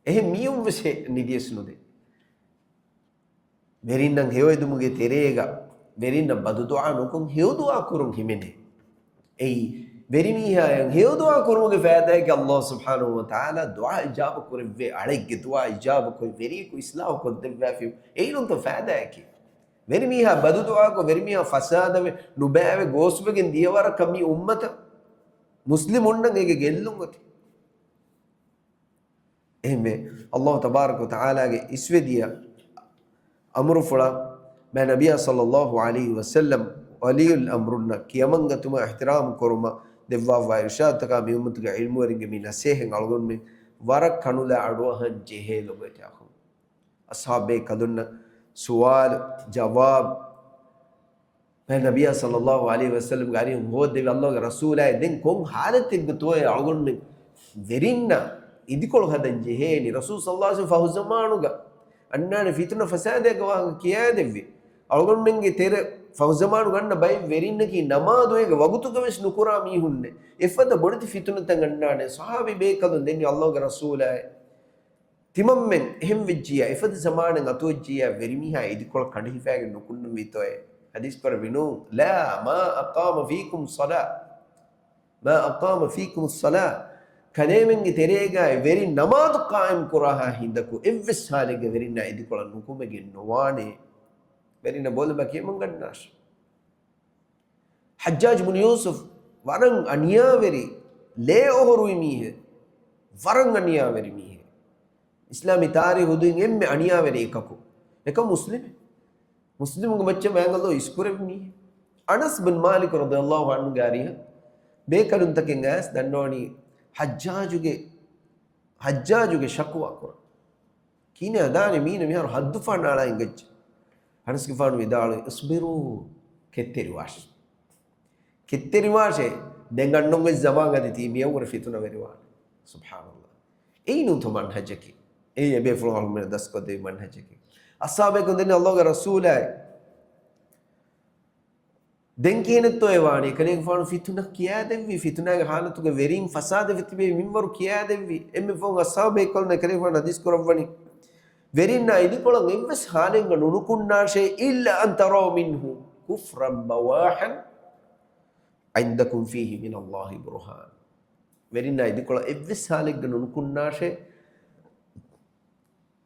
އެހެން މީހުން ވެސް ހެ-، ނިދިޔަސް ނުދޭ. ވެރިންނަށް ހެޔޮއެދުމުގެ ތެރޭގަ ވެރިންނަށް ބަދުދުޢާ ނުކޮށް ހެޔޮދުޢާ ކުރުން ހިމެނޭ. އެއީ، ވެރިމީހާޔަށް ހެޔޮދުޢާ ކުރުމުގެ ފައިދާއަކީ ﷲ ސުބްޙާނަހޫ ވަތަޢާލާ ދުޢާ އިޖާބަ ކުރެއްވޭ އަޅެއްގެ ދުޢާ އިޖާބަ ކޮށް ވެރިޔަކު އިޞްލާޙު ކޮށްދެއްވާފި އެއިނުންތޯ ފައިދާއަކީ. ވެރިމީހާ ބަދުދުޢާކޮށް ވެރިމީހާ ފަސާދަވެ ނުބައިވެ ގޯސްވެގެން ދިޔަ ވަރަކަށް މި އުއްމަތަށް މުސްލިމުންނަށް އޭގެ ގެއްލުން އޮތީ. އެހެންވެ، ﷲ ތަބާރަކަ ވަތަޢާލާގެ އިސްވެދިޔަ އަމުރުފުޅަށް މާތް ނަބިއްޔާ ޞައްލަﷲ ޢަލައިހި ވަސައްލަމް ވަލިއްޔުލް އަމްރުންނަށް ކިޔަމަންގަތުމަށް އިޙްތިރާމް ކުރުމަށް ދެއްވާފައި އިރުޝާދުތަކާ މި އުއްމަތުގެ ޢިލްމުވެރިންގެ މި ނަޞޭޙަތް އަޅުގަނޑުމެން ވަރަށް ކަނުލާ އަޑުއަހަން ޖެހޭ ލޮބުވެތި އަޚުން. އަޞްޙާބޭކަލުންނަށް ސުވާލު، ޖަވާބު، މާތް ނަބިއްޔާ ޞައްލަﷲ ޢަލައިހި ވަސައްލަމްގެ އަރިހުން ހޯއްދެވި ﷲގެ ރަސޫލާއޭ، ދެން ކޮން ޙާލަތެއްގަތޯއޭ އަޅުގަނޑުމެން ވެރިންނަށް އިދިކޮޅު ހަދަން ޖެހޭނީ؟ ރަސޫލު ޞައްލަﷲ ޢަލައިހި ވަސައްލަމް ފަހުޒަމާނުގަ އަންނާނެ ފިތުނަ ފަސާދައިގެ ވާހަކަ ކިޔާދެއްވި. އަޅުގަނޑުމެންގެ ތެރެ ފަހުޒަމާނުގަ އަންނަ ބައެއް ވެރިންނަކީ ނަމާދު އޭގަ ވަގުތުގަވެސް ނުކުރާ މީހުންނޭ. އެފަދަ ބޮޑެތި ފިތުނަތައް އަންނާނެ. ޞަޙާބީ ބޭކަލުން ދެންނެވި ﷲގެ ރަސޫލާއޭ، ތިމަންމެން އެހެން ވެއްޖިއްޔާ، އެފަދަ ޒަމާނެއް އަތުވެއްޖިއްޔާ، ވެރިމީހާ އިދިކޮޅަށް ކަނޑަހިފައިގެން ނުކުންނަންވީތޯއޭ؟ ޙަދީޘް ކުރެއްވި ނޫން. ލާ، މާ އަޤާމަ ފީކުމު ޞަލާ. މާ އަޤާމަ ފީކުމު ޞަލާ. ކަލޭމެންގެ ތެރޭގައި ވެރިން ނަމާދު ޤާއިމް ކުރާހާ ހިނދަކު، އެއްވެސް ޙާލެއްގަ ވެރިންނާ އިދިކޮޅަށް ނުކުމެގެން ނުވާނެ. ވެރިންނަށް ބޯލަބާ ކިޔަމަން ގަންނާށޭ. ޙައްޖާޖް ބުނު ޔޫސުފް ވަރަށް އަނިޔާވެރި، ލޭ އޮހޮރުވި މީހެއް، ވަރަށް އަނިޔާވެރި މީހެއް. އިސްލާމީ ތާރީޚު ދުނިޔެ އެންމެ އަނިޔާވެރި އެކަކު. އެކަމް މުސްލިމެއް. މުސްލިމުންގެ މައްޗަށް މާތް ﷲ އިސްކުރެއްވި މީހެއް. އަނަސް ބިން މާލިކު ރަޟިޔަﷲ ޢަންހުގެ އަރިހަށް ބޭކަލުންތަކެއް އައިސް ދަންނަވަނީ ޙައްޖާޖުގެ، ޙައްޖާޖުގެ ޝަކުވާ ކުރަން. ކިހިނެއް ދާނީ މީނަ މިހާރު ޙައްދު ފަންނާޅާ އިނގައްޖެ. އަނަސްގެފާނު ވިދާޅުވި، اصبروا، ކެތްތެރިވާށޭ. ކެތްތެރިވާށޭ، ދެން އަންނަން ވެސް ޒަމާން އަދި ތީ މިއަށްވުރެ ފިތުނަވެރިވާނެ. ސުބްޙާނަﷲ. އެއީ ނޫންތޯ މަންހަޖަކީ؟ އެއީ އެބޭފުޅުން އަޅުގަނޑުމެންނަށް ދަސްކޮށްދެވި މަންހަޖަކީ. އަޞްޙާބޭކަލުން ދެންނެވި ﷲގެ ރަސޫލާއޭ. ދެން ކިހިނެއްތޯ އެ ވާނީ؟ އެކަލޭގެފާނު ފިތުނަ ކިޔާދެއްވި، ފިތުނާގެ ޙާލަތުގަ ވެރިން ފަސާދަވެ ތިބޭ މިންވަރު ކިޔާދެއްވި. އެންމެ ފަހުން އަޞްޙާބޭކަލުންނަށް އެކަލޭގެފާނު ޙަދީޘް ކުރައްވަނީ، ވެރިންނާ އިދިކޮޅަށް އެއްވެސް ޙާލެއްގަ ނުނުކުންނާށޭ، إلا أن تروا منه كفرا بواحا عندكم فيه من الله برهان. ވެރިންނާ އިދިކޮޅަށް އެއްވެސް ޙާލެއްގަ ނުނުކުންނާށޭ،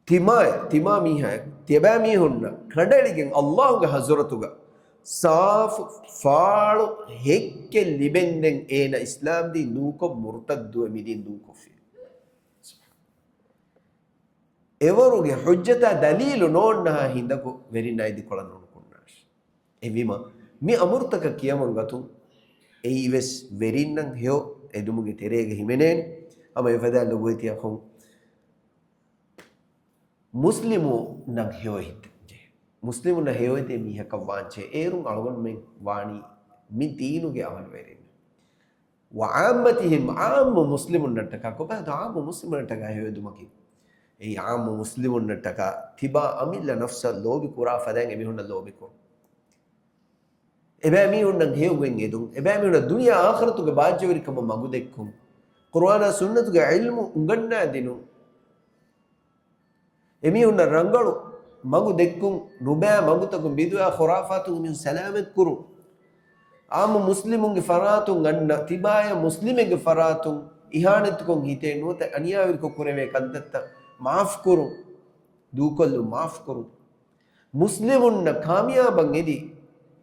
ތިމާޔަށް، ތިމާ މީހާޔަށް، ތިޔަބައިމީހުންނަށް ކަނޑައެޅިގެން ﷲގެ ޙަޟްރަތުގަ ސާފު ފާޅު ހެއްކެއް ލިބެންދެން އޭނަ އިސްލާމްދީން ދޫކޮށް މުރުތައްދުވެ މިދީން ދޫކޮށްފި. އެވަރުގެ ޙުއްޖަތާ ދަލީލު ނޯންނަހާ ހިނދަކު ވެރިންނާ އިދިކޮޅަށް ނުނުކުންނާށި. އެވީމަ، މި އަމުރުތަކަށް ކިޔަމަން ގަތުން އެއީވެސް ވެރިންނަށް ހެޔޮ އެދުމުގެ ތެރޭގަ ހިމެނޭނެ. ހަމަ އެފަދަ ލޮބުވެތި އަޚުން މުސްލިމުންނަށް ހެޔޮއެހިތައް ޖެހޭ. މުސްލިމުންނަށް ހެޔޮއެދޭ މީހަކަށް ވާންޖެހޭ. އޭރުން އަޅުގަނޑުމެން ވާނީ މި ދީނުގެ އަހުލުވެރިން. وعامتهم، ޢާއްމު މުސްލިމުންނަށްޓަކާ، ކޮބާތޯ ޢާއްމު މުސްލިމުންނަށްޓަކާ ހެޔޮއެދުމަކީ؟ އެއީ ޢާއްމު މުސްލިމުންނަށްޓަކާ ތިބާ އަމިއްލަ ނަފްސަށް ލޯބި ކުރާ ފަދައިން އެމީހުންނަށް ލޯބި ކުރުން. އެބައިމީހުންނަށް ހެޔޮވެން އެދުން، އެބައިމީހުންނަށް ދުނިޔެ އާޚިރަތުގެ ބާއްޖަވެރިކަމަށް މަގު ދެއްކުން، ޤުރުއާނާ ސުންނަތުގެ ޢިލްމު އުނގަންނާ ދިނުން، އެމީހުންނަށް ރަނގަޅު މަގު ދެއްކުން، ނުބައި މަގުތަކުން، ބިދުޢާ ޚުރާފާތުން އެމީހުން ސަލާމަތްކުރުން، ޢާއްމު މުސްލިމުންގެ ފަރާތުން އަންނަ ތިބާޔަށް މުސްލިމެއްގެ ފަރާތުން އިހާނެތިކޮށް ހިތޭ ނުވަތަ އަނިޔާވެރިކޮށް ކުރެވޭ ކަންތައްތައް މާފްކުރުން، ދޫކޮށްލުން މާފްކުރުން. މުސްލިމުންނަށް ކާމިޔާބަށް އެދި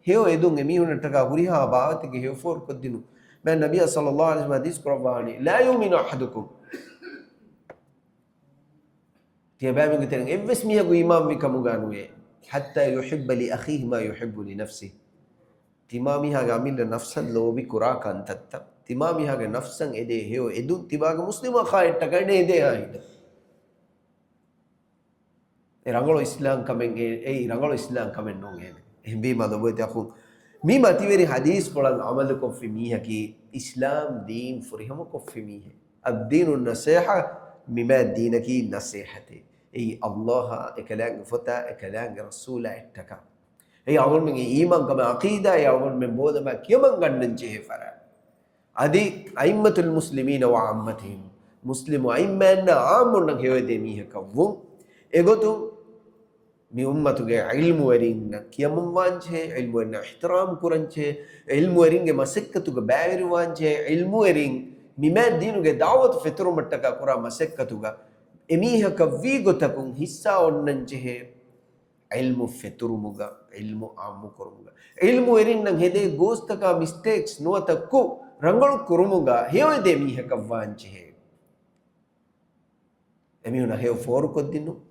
ހެޔޮ އެދުން، އެމީހުންނަށްޓަކާ ހުރިހާ ބާވަތެއްގެ ހެޔޮފޯރުކޮށްދިނުން. ފެން ނަބިއްޔާ ޞައްލައްލާހު ޢަލައިހި ވަސައްލަމަ ޙަދީޘް ކުރައްވާނީ، "لا يؤمن أحدكم" ތިޔަބައިމީހުންގެ ތެރެއިން އެއްވެސް މީހަކު އީމާންވި ކަމުގަ ނުވޭ. "حتى يحب لأخيه ما يحب لنفسه" ތިމާމީހާގެ އަމިއްލަ ނަފްސަށް ލޯބި ކުރާ ކަންތައްތައް، ތިމާމީހާގެ ނަފްސަށް އެދޭ ހެޔޮ އެދުން ތިބާގެ މުސްލިމާ ޚާއްޔަށްޓަކައި ނޭދޭ ހާހިނދަ. އެ ރަނގަޅު އިސްލާމް ކަމެއް އެ-، އެއީ ރަނގަޅު އިސްލާމް ކަމެއް ނޫން އޭނެ. އެހެންވީމާ ލޮބުވެތި އަޚުން، މި މަތިވެރި ޙަދީޘްފުޅަށް ޢަމަލުކޮށްފި މީހަކީ އިސްލާމް ދީން ފުރިހަމަކޮށްފި މީހެއް. الدين النصيحة، މި މާތް ދީނަކީ ނަޞޭޙަތޭ. އެއީ ﷲ އާ، އެކަލާނގެ ފޮތާ، އެކަލާނގެ ރަސޫލާ އެއްޓަކާ. އެއީ އަޅުގަނޑުމެންގެ އީމާންކަމާ ޢަޤީދާއާ އަޅުގަނޑުމެން ބޯލަމާ ކިޔަމަން ގަންނަން ޖެހޭ ފަރާތް. އަދި އައިއްމަތުލް މުސްލިމީނަ ވަޢާއްމަތިހިމް، މުސްލިމު އައިއްމާއަންނަށް ޢާއްމުންނަށް ހެޔޮއެދޭ މީހަކަށް ވުން. އެގޮތުން މި އުއްމަތުގެ ޢިލްމުވެރިންނަށް ކިޔަމަންވާންޖެހޭ، ޢިލްމުވެރިންނަށް އިޙްތިރާމް ކުރަންޖެހޭ، ޢިލްމުވެރިންގެ މަސައްކަތުގަ ބައިވެރިވާންޖެހޭ، ޢިލްމުވެރިން މި މާތް ދީނުގެ ދަޢުވަތު ފެތުރުމަށްޓަކާ ކުރާ މަސައްކަތުގަ އެމީހަކަށް ވީގޮތަކުން ޙިއްޞާ އޮންނަންޖެހޭ. ޢިލްމު ފެތުރުމުގަ، ޢިލްމު ޢާއްމުކުރުމުގަ، ޢިލްމުވެރިންނަށް ހެދޭ ގޯސްތަކާ މިސްޓޭކްސް ނުވަތަ ކުށް ރަނގަޅު ކުރުމުގަ ހެޔޮއެދޭ މީހަކަށްވާންޖެހޭ. އެމީހުންނަށް ހެޔޮ ފޯރުކޮށްދިނުން،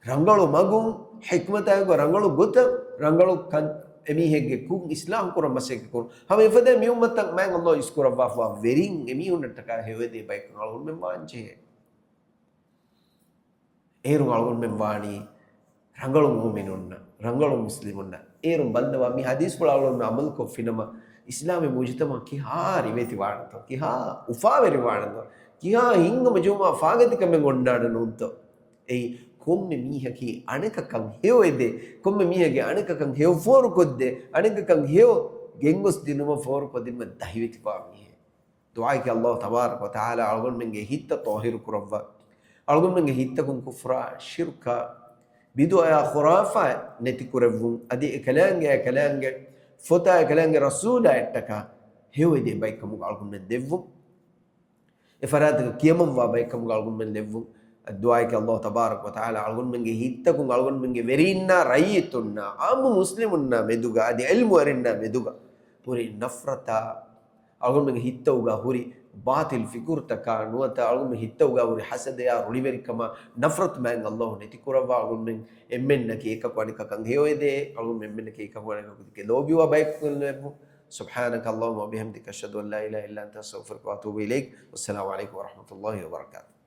ރަނގަޅު މަގުން، ޙިކްމަތާއެކު ރަނގަޅު ގޮތަށް، ރަނގަޅު ކަން، އެމީހެއްގެ ކުށް އިޞްލާޙު ކުރަން މަސައްކަތް ކުރުން. ހަމަ އެފަދަ މި އުއްމަތަށް މާތް ﷲ އިސްކުރައްވާފަވާ ވެރިން އެމީހުންނަށްޓަކާ ހެޔޮއެދޭ ބައެއްކަން އަޅުގަނޑުމެން ވާންޖެހޭ. އޭރުން އަޅުގަނޑުމެން ވާނީ ރަނގަޅު މުއުމިނުންނަށް، ރަނގަޅު މުސްލިމުންނަށް. އޭރުން ބައްލަވާ މި ޙަދީޘްފުޅަށް އަޅުގަނޑުމެން ޢަމަލުކޮށްފިނަމަ، އިސްލާމީ މުޖުތަމަޢަށް ކިހާ ރިވެތިވާނެތޯ، ކިހާ އުފާވެރިވާނެތޯ، ކިހާ ހިތްހަމަޖެހުމާ ފާގަތިކަމެއް އޮންނާނެ ނޫންތޯ؟ އެއީ ކޮންމެ މީހަކީ އަނެކަކަށް ހެޔޮއެދޭ، ކޮންމެ މީހެއްގެ އަނެކަކަށް ހެޔޮ ފޯރުކޮށްދޭ، އަނެކަކަށް ހެޔޮ ގެންގޮސްދިނުމަށް ފޯރުކޮށްދިނުމަށް ދަހިވެތިވާ މީހެއް. ދުޢާއަކީ ﷲ ތަބާރަކަ ވަތަޢާލާ އަޅުގަނޑުމެންގެ ހިތްތައް ޠާހިރު ކުރައްވާ، އަޅުގަނޑުމެންގެ ހިތްތަކުން ކުފްރާ، ޝިރްކާ، ބިދުޢަޔާ ޚުރާފާތް ނެތިކުރެއްވުން، އަދި އެކަލާނގެ، އެކަލާނގެ ފޮތާ، އެކަލާނގެ ރަސޫލާ އެއްޓަކާ ހެޔޮއެދޭ ބައެއްކަމުގަ އަޅުގަނޑުމެން ދެއްވުން. އެ ފަރާތުގަ ކިޔަމަންވާ ބައެއްކަމުގަ އަޅުގަނޑުމެން ދެއްވުން. ދުޢާއަކީ ﷲ ތަބާރަކަ ވަތަޢާލާ އަޅުގަނޑުމެންގެ ހިތްތަކުން އަޅުގަނޑުމެންގެ ވެރީންނާ، ރައްޔިތުންނާ، ޢާއްމު މުސްލިމުންނާ މެދުގަ، އަދި ޢިލްމުވެރިންނާ މެދުގަ ހުރި ނަފްރަތާ، އަޅުގަނޑުމެންގެ ހިތްތަކުގަ ހުރި ބާޠިލް ފިކުރުތަކާ ނުވަތަ އަޅުގަނޑުމެން ހިތްތަކުގަ ހުރި ޙަސަދަޔާ ރުޅިވެރިކަމާ ނަފްރަތު މާތް ﷲ ނެތިކުރައްވާ، އަޅުގަނޑުމެން އެންމެންނަކީ އެކަކު އަނެކަކަށް ހެޔޮއެދޭ، އަޅުގަނޑުމެން އެންމެންނަކީ އެކަކު އަނެކަކު ދެކެ ލޯބިވާ ބައެއްކަން ލެއްވުން. سبحانك اللهم وبحمدك، أشهد أن لا إله إلا أنت، أستغفرك وأتوب إليك. والسلام عليكم ورحمة الله وبركاته.